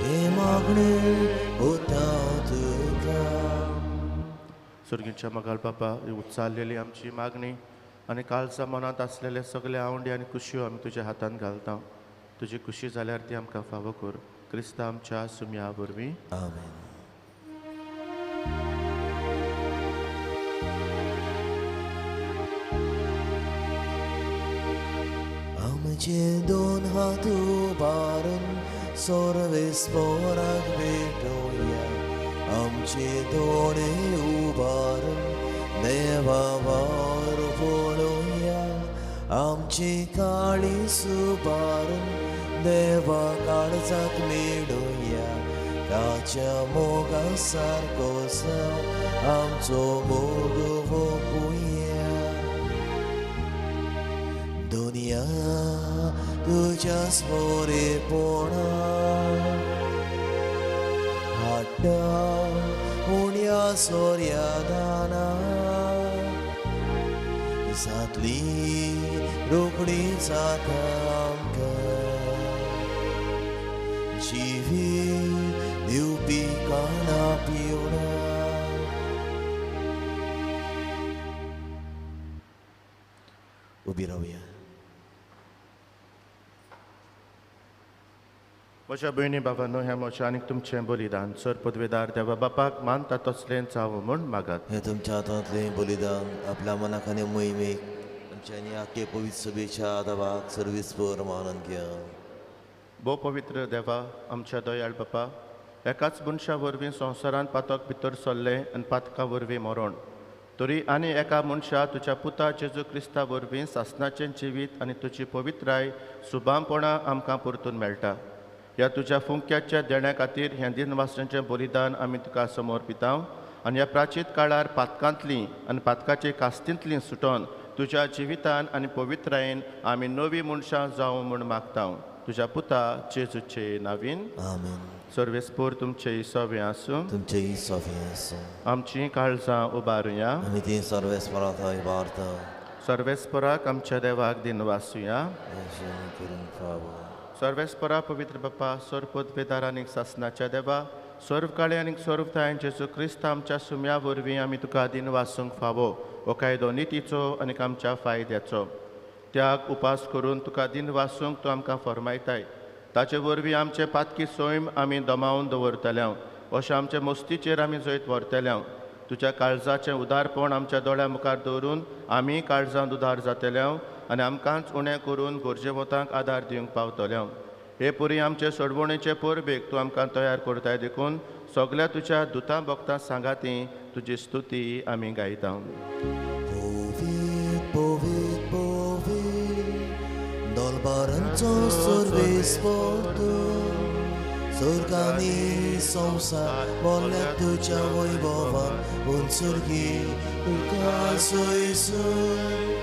हे मागणें कोता तुका.
सुर्गीच्या मगाल बापा, ही उच्चारलेली आमची मागणी आनी कालचा मनांत आसलेले सगळे आवंडे आनी खुशयो आमी तुज्या हातांत घालता. तुजी खुशी जाल्यार ती आमकां फावो कर. क्रिस्ता आमच्या सुम्या वरवीं.
आमेन. आमचे दोन हात उबारून सोर्वेस्पोराक भेटोया. आमचे दोळे उबारून देवा वार पळोवया. आमची काळी सुबारून देवा काळजाक मेळोया. ताच्या मोगा सारको जावं आमचो मोग वोपुया. दुनिया तुज्या स्मोरेपणा हाडटा उण्या सोऱ्या दाना जातली रोखडी जाता आमकां जिवीत दिवपी काणा पिवणा. उबी रावया.
म्हज्या भयणी बाबांनो, ह्या म्हज्या आनीक तुमचें बलिदान सर पदवेदार देवा बापाक मानता तसलें जावं म्हूण मागात.
हें तुमच्या हातांतलें बलिदान आपल्या मनाक आनी मोहिमेक आमच्या आनी आखे पवित्र सभेच्या आदाबाक सर्वीस मानून घ्या.
भोव पवित्र देवा, आमच्या दयाळ बापा, एकाच मनशा वरवीं संवसारांत पातक भितर सरलें आनी पातका वरवीं मरण, तरी आनी एका मनशा तुज्या पुता जेजू क्रिस्ता वरवीं सासणाचें जिवीत आनी तुजी पवित्राय सुबामपणां आमकां परतून मेळटा. ह्या तुज्या फुंक्याच्या देण्या खातीर ह्या दिनवासांचें बलिदान आमी तुका समर्पितांव आनी ह्या प्राचीत काळार पातकांतलीं आनी पातकाचे कास्तींतलीं सुटोन तुज्या जिवितान आनी पवित्रायेन आमी नवी मनशां जावं म्हूण मागता. तुज्या पुता जेजूचे नावीन
आमेन.
सर्वेस्पोर तुमचे सवे आसूं.
तुमचेय सवे आसूं.
आमचीं काळजां उबारुया.
आमी ती सर्वेस्परा थंय उबारता.
सर्वेस्पराक आमच्या देवाक दिनवासुया.
करूंक फावो.
सर्वेस्परा पवित्र बापा सर्व पदवेदार आनी सासनाच्या देवा सर्व काळे आनी सर्व थांय जेजू क्रिस्त आमच्या सुम्या वरवीं आमी तुका दिनवासूंक फावो. हो कायदो नितीचो आनी आमच्या फायद्याचो. त्याग उपास करून तुका दिनवासूंक तूं आमकां फर्मायताय. ताचे वरवीं आमचे पातकी सैम आमी दमावन दवरतले अशें आमचे मस्तीचेर आमी जैत व्हरतले. तुज्या काळजाचें उदारपण आमच्या दोळ्या मुखार दवरून आमी काळजांत उदार जातले आनी आमकांच उणें करून गरजेवतांक आदार दिवंक पावतले. हे पुरी आमचे सोडवणेचे परबेक तूं आमकां तयार करताय देखून सगल्या तुज्या दुतां भक्तां सांगाती तुजी स्तुती आमी गायता.
पवित्र पवित्र पवित्र दलबारांचो सर्वेस्पर स्वर्गांनी संवसार भरल्या तुज्या वैभवान उंचुरगी तुका सोयसून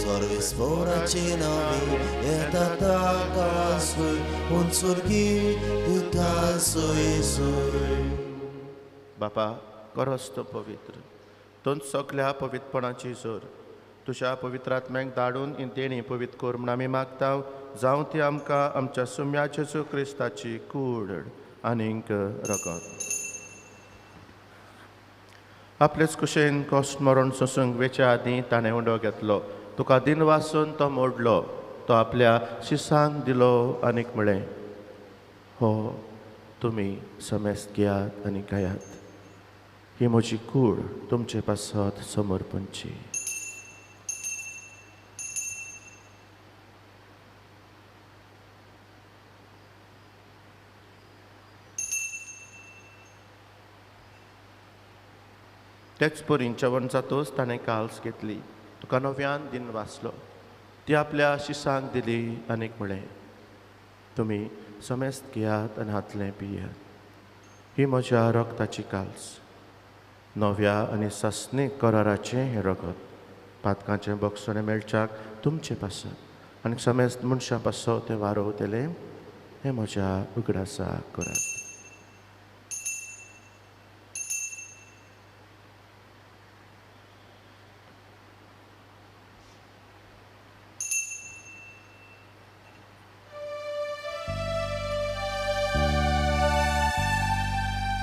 सर्वेस्पराचे नांवे येता ताका सोय उंचुरगी तुका सोयसून.
बापा करस तो पवित्र तूं सगल्या पवित्रपणाची जोर तुज्या पवित्र आत्म्याक धाडून देणी पवित्र कर म्हूण आमी मागता. जावं ती आमकां आमच्या सुम्या जेजू क्रिस्ताची कूड आनीक रगत. आपलेच कुशेन कश्ट मरण सोसूंक वेच्या आदीं ताणें उंडो घेतलो. तुका दिनवासून तो मोडलो. तो आपल्या शिसांक दिलो आनीक म्हळें, हो तुमी समेस्त घेयात आनी खायात. ही म्हजी कूड तुमचे पासत समर्पणची. तेच परीन जेवण जातोच ताणें काल्स घेतली. तुका नव्यान दिन वाचलो. ती आपल्या शिसांक दिली आनीक म्हळें, तुमी समेस्त घेयात आनी हातलें पियात. ही म्हज्या रगताची काल्स. नव्या आनी सासणीक कराराचें हें रगत पातकांचें बक्षणें मेळच्याक तुमचे पासत आनी समेस्त मनशां पासत तें वारोवतलें. हें म्हज्या उगडासा करात.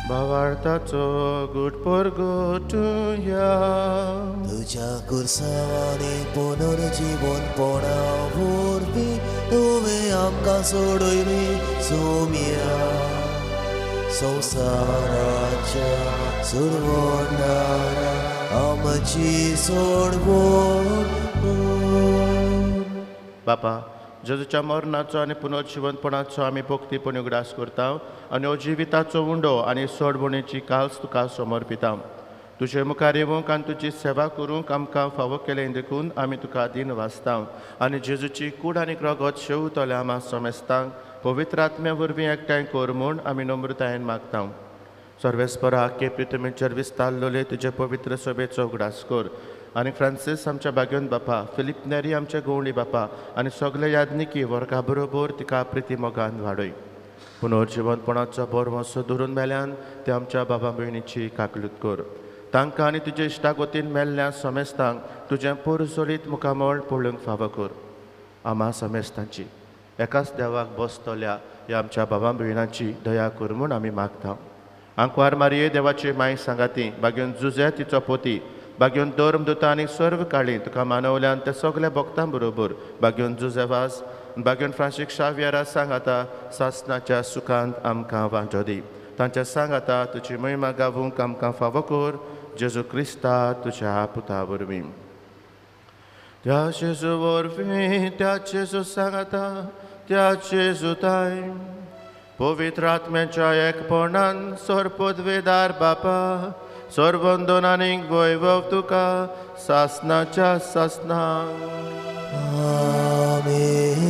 भावार्थाचो गुट परगटुया.
तुज्या कुर्सांनी पुनर्जीवनपणा वरवीं तुवें आमकां सोडयली सोम्या. संवसाराच्या सोडवणारा आमची सोडवण.
बापा जेजूच्या मरणाचो आनी पुनर्जिवंतपणाचो आमी भक्तीपणी उगडास करता आनी हो जिविताचो उंडो आनी सोडवणेची काल्स तुका समर्पिता. तुजे मुखार येवंक आनी तुजी सेवा करूंक आमकां फावो केलें देखून आमी तुका दिन वाचता आनी जेजूची कूड आनी रगत शेवतल्या आमा समेस्तांक पवित्र आत्म्या वरवीं एकठांय कर म्हूण आमी नम्रतायेन मागता. सर्वेस्परा के प्रितमेचेर विस्तारलेले तुजे पवित्र सभेचो उगडास कर आनी फ्रांसीस आमच्या बागेवन बापा, फिलीप नेरी आमच्या गवळी बापा आनी सगळे यादनिकी वर्गा बरोबर तिका प्रिती मोगान वाडय. पुनर्जिवनपणाचो भरवंसो धरून मेल्यान ते आमच्या बाबा भयणीची काकलूत कर. तांकां आनी तुजे इश्टागोतीन मेल्ल्या समेस्तांक तुजें पोरजोलीत मुखामळ पळोवंक फावो कर. आमा समेस्तांची एकाच देवाक बसतल्या ह्या आमच्या बाबा भयणांची दया कर म्हूण आमी मागता. आंकवार मारये देवाची माय सांगाती बागेवन जुजे तिचो पोती बागेवन धर्म दुता आनी सर्व काळी तुका मानवल्यान ते सगल्या भक्तां बरोबर बागेवन जुजेवास बागेवन फ्रांसीक शावियरा सांगाता सासनाच्या सुखांत आमकां वांटो दी. तांच्या सांगाता तुजी महिमा गावूंक आमकां फावो कर. जेजू क्रिस्ता तुज्या पुता वरवीं. त्या जेजू वरवीं, त्या जेजू सांगाता, त्या जेजू ताय पवित्र आत्म्याच्या एकपणान सर्पदवेदार बापा सर्वंदन आनीक वैभव तुका सासनाच्या सासना.
आमेन.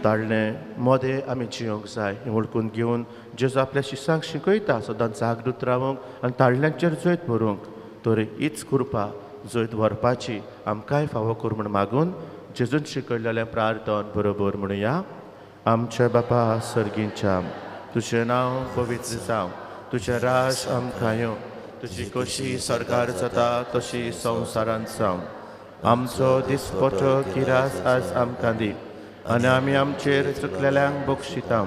ताळणें मोदें आमी जियोंक जाय हें वळखून घेवन जेजू आपल्या शिसांक शिकयता सदांच जागृत रावंक आनी ताळण्यांचेर जैत भरूंक. तर हीच कृपा जैत व्हरपाची आमकांय फावो कर म्हूण मागून जेजून शिकयलेलें प्रार्थन बरोबर म्हणुया. आमच्या बापा सर्गींच्या, तुजें नांव पवित्र जावं, तुजें राज आमकां येवं, तुजी कशी सरकार जाता तशी संवसारांत जावं. आमचो दिसपटो किरास आज आमकां दी आनी आमी आमचेर चुकलेल्यांक बक्षिता,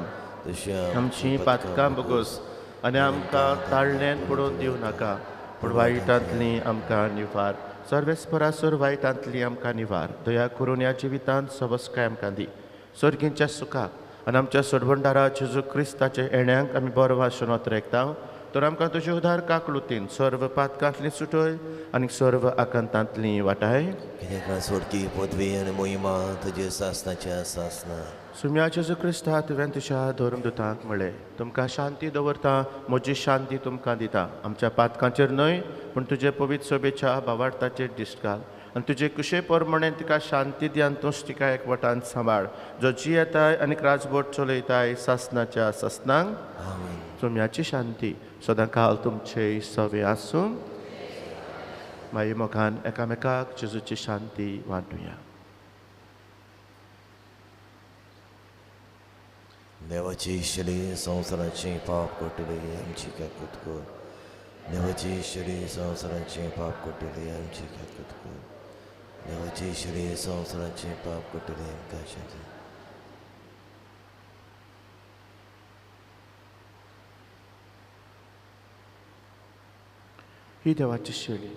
आमची पातकां बगोस आनी आमकां ताळण्यान पडोवन दिवं नाका, पूण वायटांतली आमकां निवार. सर्वेस्परासर वायटांतली आमकां निवार. दया करून ह्या जिवितांत सबसकाय आमकां दी, सर्गींच्या सुखाक आनी आमच्या सोडवणदारा जेजू क्रिस्ताच्या येण्यांक आमी बरो वाशून अत्रेकता. तर आमकां तुजे उदार काकलुतीन सर्व पातकांतली सुटय आनी सर्व आकांतांतली वाटाय.
कित्याक सोडकी पदवी आनी मोहिमा तुजे सासनाच्या सासना.
सुम्या जेजू क्रिस्ता, तुवें तुज्या धर्मदुतांक म्हळें, तुमकां शांती दवरता, म्हजी शांती तुमकां दिता. आमच्या पातकांचेर न्हय पूण तुजे पवित्र सभेच्या भावार्थाचेर दिश्ट घाल आनी तुजे कुशे प्रमाणे तिका शांती दी आनी तूंच तिका एकवटान सांबाळ, जो जियेताय आनी राजबोट चलयताय सासनाच्या सासनांक. तुमची शांती सदां काल तुमचे सवे आसूं. मागीर मोगान एकामेकाक जेजूची शांती वांटुया.
देवाची शरी संवसाराचें पाप कोटले आमची काकूत कर. देवाची शरी संवसाराचें पाप कोटले आमची काकूत कर. देवाची शरी संवसाराचें पाप कोटले आमकां शांती.
ही देवाची शेळी,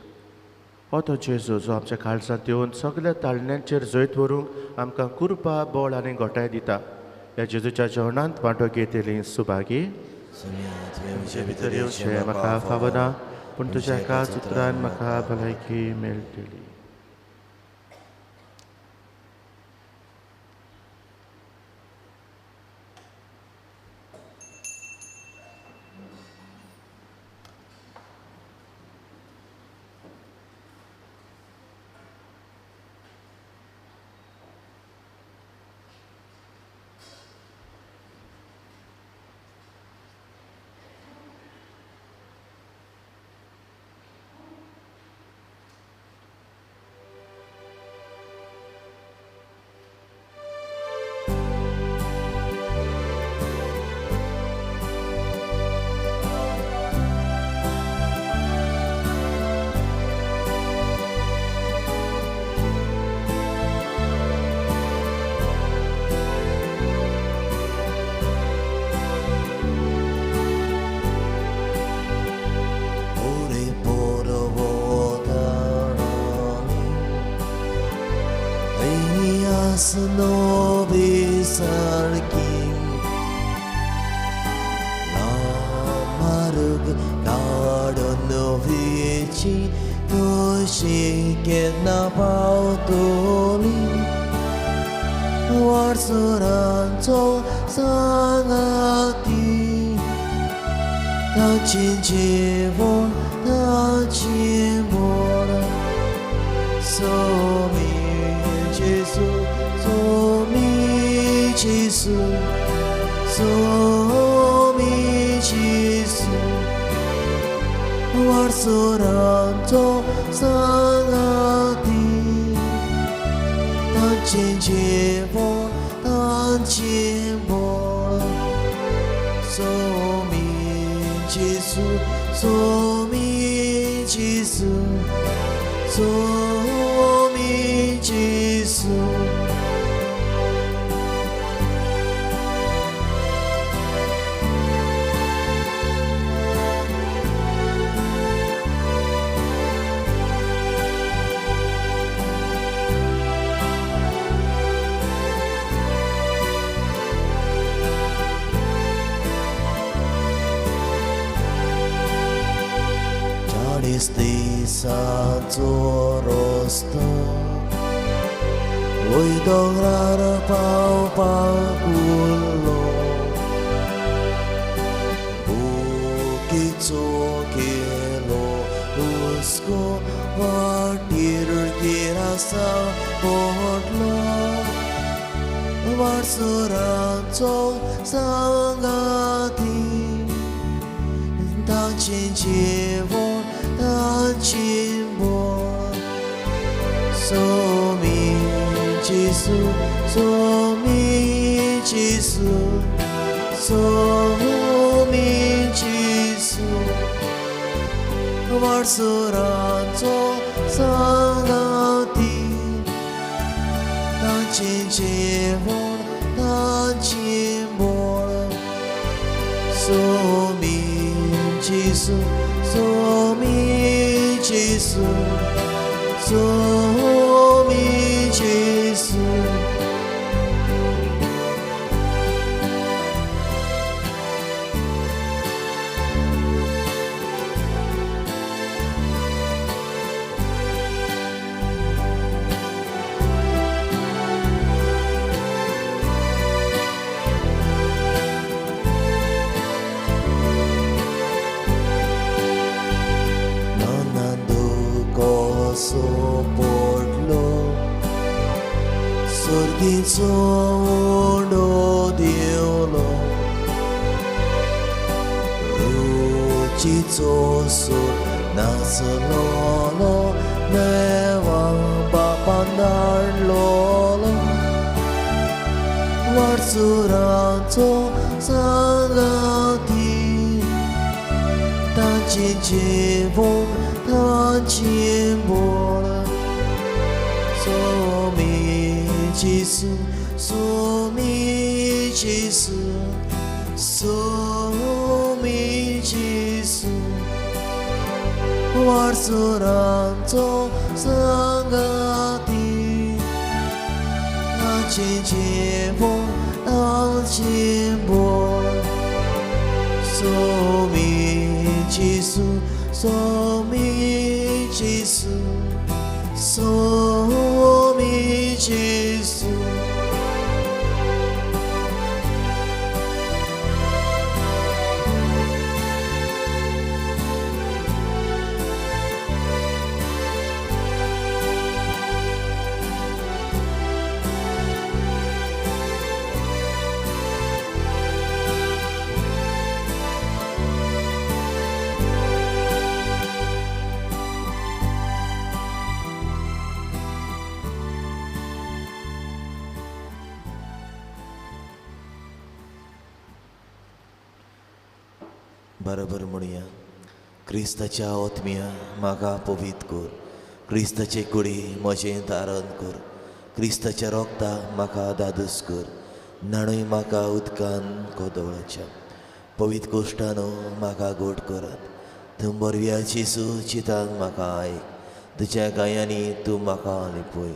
हो तो जेजू जो आमच्या काळजांत येवन सगळ्या ताळण्यांचेर जैत व्हरूंक आमकां कृपा, बळ आनी गोठाय दिता. ह्या जेजूच्या जेवणांत वांटो घेतली सुभागी. तुमचे भितर येवचें म्हाका फावना, पूण तुज्या एकाच उतरान म्हाका भलायकी मेळटली.
वारसुरांचो सांगाती तांचें जेवण तांचें बोळ सोमी जेजू सोमी जेजू सोमी जेजू वारसुरांचो सांगाती तांचें जेवण तांचें बोळ सोमी जेजू सोमी जेजू सोमी जेजू. पडलो सर्गीचो उंडो देवलो रुचीचो सूर नाचलोलो देवा बापान धाडलोलो वारसुरांचो सांगाती तांचें जेवण तांचें बोळ सोमी जेजू सोमी जेजू सोमी जेजू वारसुरांचो सांगाती तांचें जेवण तांचें बोळ सोमी जेजू सोमी जेजू सोमी जेजू. बरोबर म्हणया क्रिस्ताच्या ओतम्या म्हाका पवीत कर, क्रिस्ताचे कुडी म्हजें धारण कर, क्रिस्ताच्या रोगता म्हाका दादूस कर, न्हाणूय म्हाका उदकान कोदोळाच्या पवीत कोश्टानो म्हाका गोड करात. तूं बरव्या जेजू चितान म्हाका आयक, तुज्या गायांनी तूं म्हाका लिपय,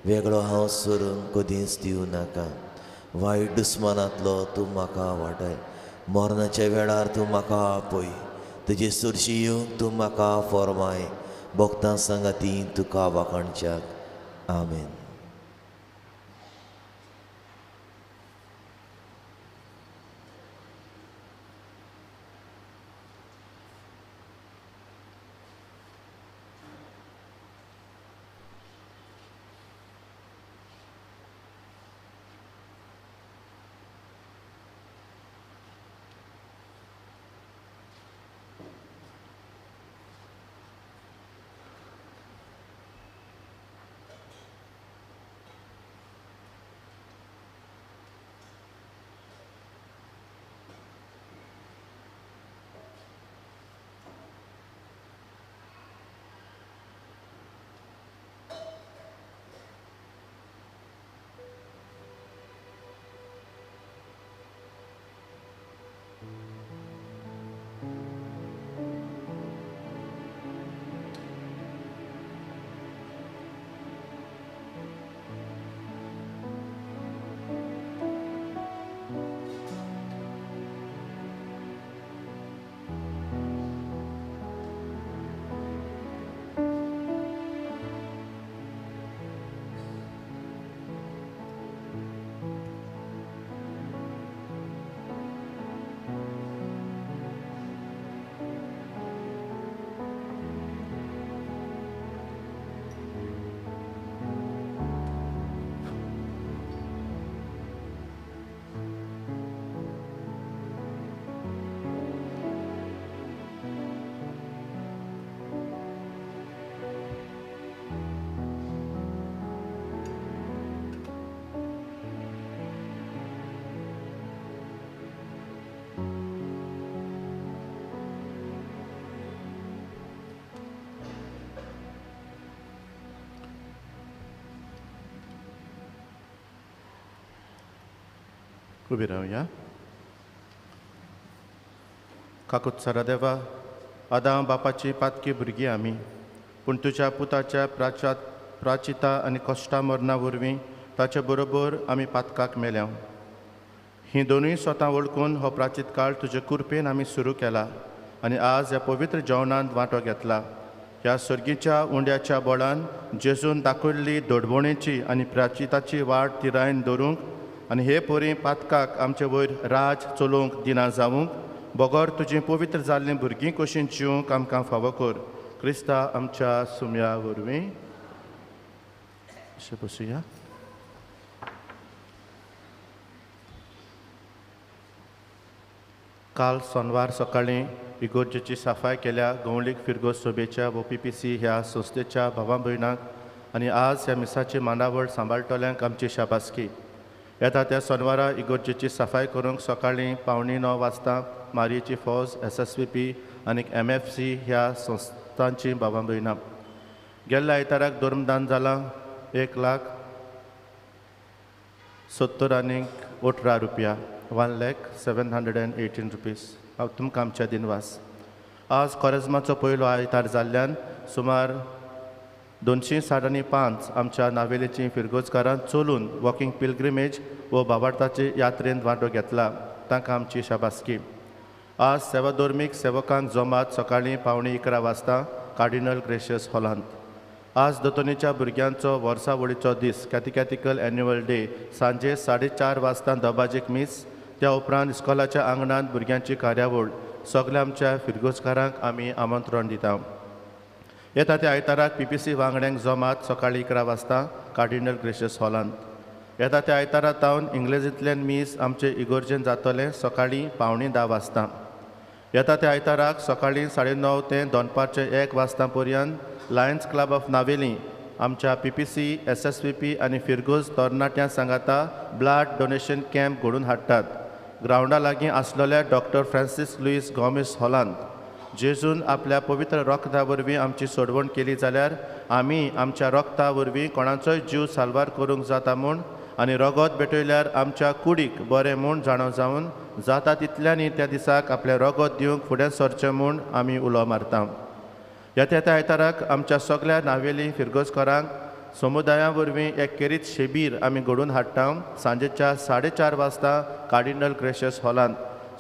वेगळो हांव सरून कदींच दिवं नाका, वायट दुस्मानांतलो तूं म्हाका वाटाय, मरणाच्या वेळार तूं म्हाका आपय, तुजे सुरशी येवंक तूं म्हाका फॉर्माय, भक्तां सांगाती तुका वाखाणच्याक. आमेन.
उबी रावया. काकूत सारा देवा, आदाम बापाची पातकी भुरगीं आमी, पूण तुज्या पुताच्या प्राचिता आनी कश्टा मरणा वरवीं ताचे बरोबर आमी पातकाक मेल्या. ही दोनूय स्वता वळखून हो प्राचीत काळ तुजे कृपेन आमी सुरू केला आनी आज ह्या पवित्र जेवणांत वांटो घेतला. ह्या सर्गीच्या उंड्याच्या बळान जेजून दाखयल्ली दोडवणेची आनी प्राचिताची वाट तिरायन दवरूंक आनी हे परी पातकाक आमचे वयर राज चलोवंक दिना जावंक बगर तुजी पवित्र जाल्लीं भुरगीं कशीं जिवंक आमकां फावो कर. क्रिस्ता आमच्या सुम्या वरवीं. अशें बसुया. काल सोनवार सकाळीं इगोर्जेची सफाय केल्या गवळीक फिरगोज सोबेच्या वो पी पी सी ह्या संस्थेच्या भावा भयणांक आनी आज ह्या मिसाची मांडावळ सांबाळटल्यांक आमची शाबासकी. येता त्या सोनवारा इगोर्जेची सफाय करूंक सकाळीं 8:45 वाजता मारयेची फौज एस एस व्ही पी आनी एम एफ सी ह्या संस्थांची भावा भयणां. गेल्ल्या आयताराक धर्मदान जालां 1,70,18 रुपया, 1,07,18,000 रुपीज. हांव तुमकां आमच्या दिनवास. आज कोरेज्माचो पयलो आयतार जाल्ल्यान सुमार 205 आमच्या नावेलीची फिरगोजकारां चलून वॉकिंग पिलग्रिमेज वो बाबार्थाचे यात्रेंत वांटो घेतला. तांकां आमची शाबासकी. आज सेवाधर्मीक सेवकांक जमात सकाळीं 10:45 वाजता कार्डिनल ग्रेशियस हॉलांत. आज दोतोनीच्या भुरग्यांचो वर्सावळीचो दीस, कॅथिकॅथिकल एन्युअल डे, सांजे 4:30 वाजता दबाजीक मीस. त्या उपरांत इस्कॉलाच्या आंगणांत भुरग्यांची कार्यावळ. सगल्या आमच्या फिरगोजकारांक आमी आमंत्रण दिता. येता त्या आयताराक पी पी सी वांगड्यांक जमात सकाळीं 11 वाजता कार्डिनल ग्रेशियस हॉलांत. येता त्या आयतारा तावन इंग्लेजींतल्यान मीस आमचे इगोर्जेन जातलें सकाळीं 9:45 वाजता. येता त्या आयताराक सकाळीं 9:30 ते दनपारचे 1 वाजता पर्यंत लायन्स क्लब ऑफ नावेली आमच्या P P C, S S V P आनी फिरगोज तरणाट्यां सांगाता ब्लड डोनेशन कॅम्प घडोवन हाडटात. ग्रावंडा लागीं आसलेल्या डॉक्टर फ्रांसीस लुईस गोमेस हॉलांत. जेजून आपल्या पवित्र रक्ता वरवीं आमची सोडवण केली जाल्यार आमी आमच्या रक्ता वरवीं कोणाचोय जीव साल्वार करूंक जाता म्हूण आनी रगत भेटयल्यार आमच्या कुडीक बरें म्हूण जाणो जावन जाता तितल्यांनी त्या दिसाक आपलें रगत दिवंक फुडें सरचें म्हूण आमी उलो मारता. येता त्या आयताराक आमच्या सगल्या नावेली फिरगोजकारांक समुदाया वरवीं एक केरीत शिबीर आमी घडोवन हाडटा. सांजेच्या 4:30 वाजता कार्डिनल ग्रेशियस हॉलांत.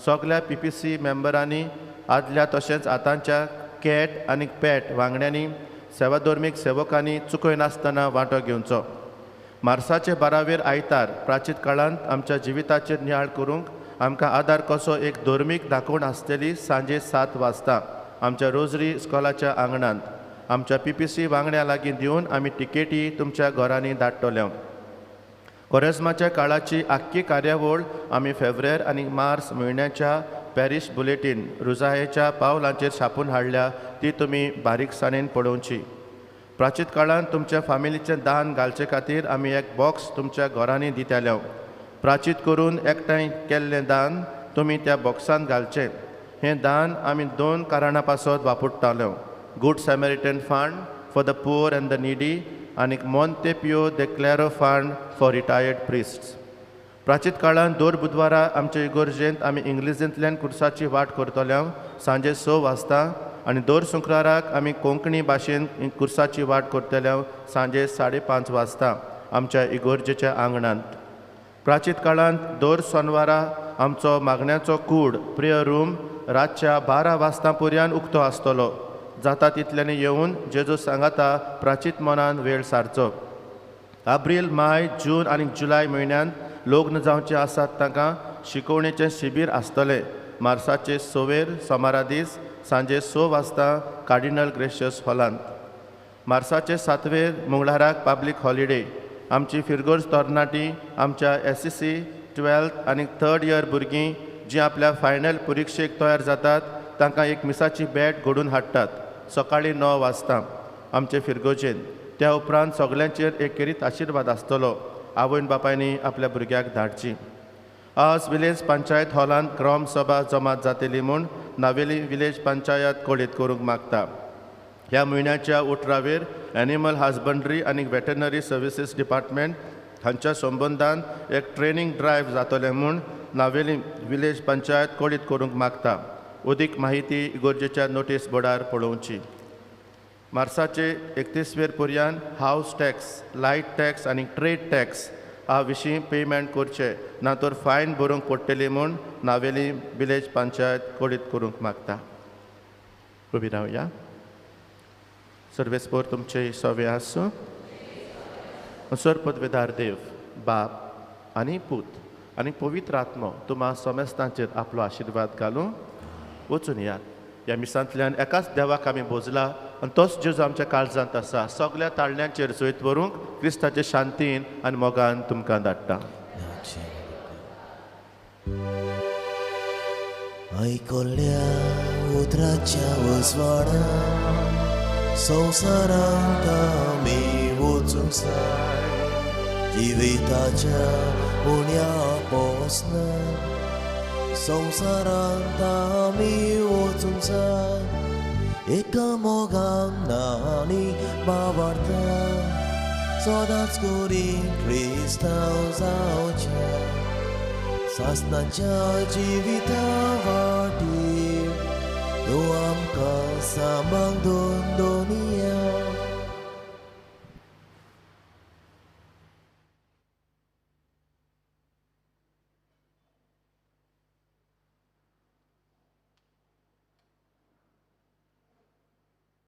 सगल्या पी पी सी मेंबरांनी आदल्या तशेंच आतांच्या कॅट आनी पॅट वांगड्यांनी सेवाधर्मीक सेवकांनी चुकयनासतना वांटो घेवचो. मार्साचे 12वेर आयतार प्राचीत काळांत आमच्या जिविताचेर नियाळ करूंक आमकां आदार कसो एक धर्मीक दाखोवण आसतली सांजे 7 वाजता आमच्या रोजरी इस्कॉलाच्या आंगणांत. आमच्या पी पी सी वांगड्यां लागीं दिवन आमी टिकेटी तुमच्या घरांनी धाडटल्यो. कोरेज्माच्या काळाची आख्खी कार्यावळ आमी फेब्रेर आनी मार्च म्हयन्याच्या पॅरीश बुलेटीन रुजायेच्या पावलांचेर छापून हाडल्या, ती तुमी बारीकसाणेन पळोवची. प्राचीत काळांत तुमच्या फामिलीचें दान घालचे खातीर आमी एक बॉक्स तुमच्या घरांनी दितले. प्राचीत करून एकठांय केल्लें दान तुमी त्या बॉक्सांत घालचें. हें दान आमी 2 कारणां पासत वापरताले. Good Samaritan fund for the poor and the needy आनी Monte Pio de Claro fund for retired priests. प्राचीत काळांत दर बुधवारा आमचे इगोर्जेंत आमी इंग्लिजींतल्यान कुर्साची वाट करतले सांजे 6 वाजता आनी दर शुक्राराक आमी कोंकणी भाशेन कुर्साची वाट करतले सांजे 5:30 वाजता आमच्या इगोर्जेच्या आंगणांत. प्राचीत काळांत दर सोनवारा आमचो मागण्याचो कूड प्रेयर रूम रातच्या 12 वाजता पर्यंत उक्तो आसतलो. जाता तितल्यांनी येवन जेजू सांगाता प्राचीत मनान वेळ सारचो. एप्रील, मे, जून आनी जुलय म्हयन्यांत लग्न जावचें आसात तांकां शिकोवणेचें शिबीर आसतलें. मार्साचे 6वेर सोमारा दीस सांजे 6 वाजता कार्डिनल ग्रेशियस हॉलांत. मार्साचे 7वेर मंगळाराक पब्लीक हॉलिडे. आमची फिरगोज तरणाटी आमच्या एस सी सी 12th आनी 3rd year भुरगीं जीं आपल्या फायनल परिक्षेक तयार जातात तांकां एक मिसाची बॅट घडोवन हाडटात सकाळीं 9 वाजता आमचे फिरगोजेन. त्या उपरांत सगल्यांचेर एक केरीत आशिर्वाद आसतलो. आवयन बापायनी आपल्या भुरग्याक धाडची. आज विलेज पंचायत हॉलांत ग्राम सभा जमात जातली म्हूण नावेली विलेज पंचायत कळीत करूंक मागता. ह्या म्हयन्याच्या 18वेर एनिमल हजबंड्री आनी वेटरनरी सर्विसीस डिपार्टमेंट हांच्या संबंदान एक ट्रेनींग ड्रायव्ह जातलें म्हूण नावेली विलेज पंचायत कळीत करूंक मागता. अदीक माहिती इगोर्जेच्या नोटीस बोर्डार पळोवची. मार्साचे 31वेर पर्यंत हावस टॅक्स, लायट टॅक्स आनी ट्रेड टॅक्स हा विशीं पेमेंट करचें ना तर फायन भरूंक पडटली म्हूण नावेली विलेज पंचायत कळीत करूंक मागता. उबी रावया. सर्वेस्पोर तुमचे सवे आसूं. सर पदवेदार देव बाप आनी पूत आनी पवित्र आत्मो तुमा समेस्तांचेर आपलो आशिर्वाद घालूं. वचून यात. ह्या मिसांतल्यान एकाच देवाक आमी भोजला आनी तोच जेजू आमच्या काळजांत आसा. सगळ्या ताळण्यांचेर जैत व्हरूंक क्रिस्ताचे शांतीन आनी मोगान तुमकां धाडटा.
आयकल्या उतराच्या उजवाडा संवसारांत आमी वचूंक जाय, जिविताच्या उण्या पोसना संवसारांत आमी वचूंक जाय. एका मोगान आनी बाबार्था सदांच करी क्रिस्तांव जावचें सासणाच्या जिविता वाटीर तूं आमकां सांबाळ दोन दोनिया.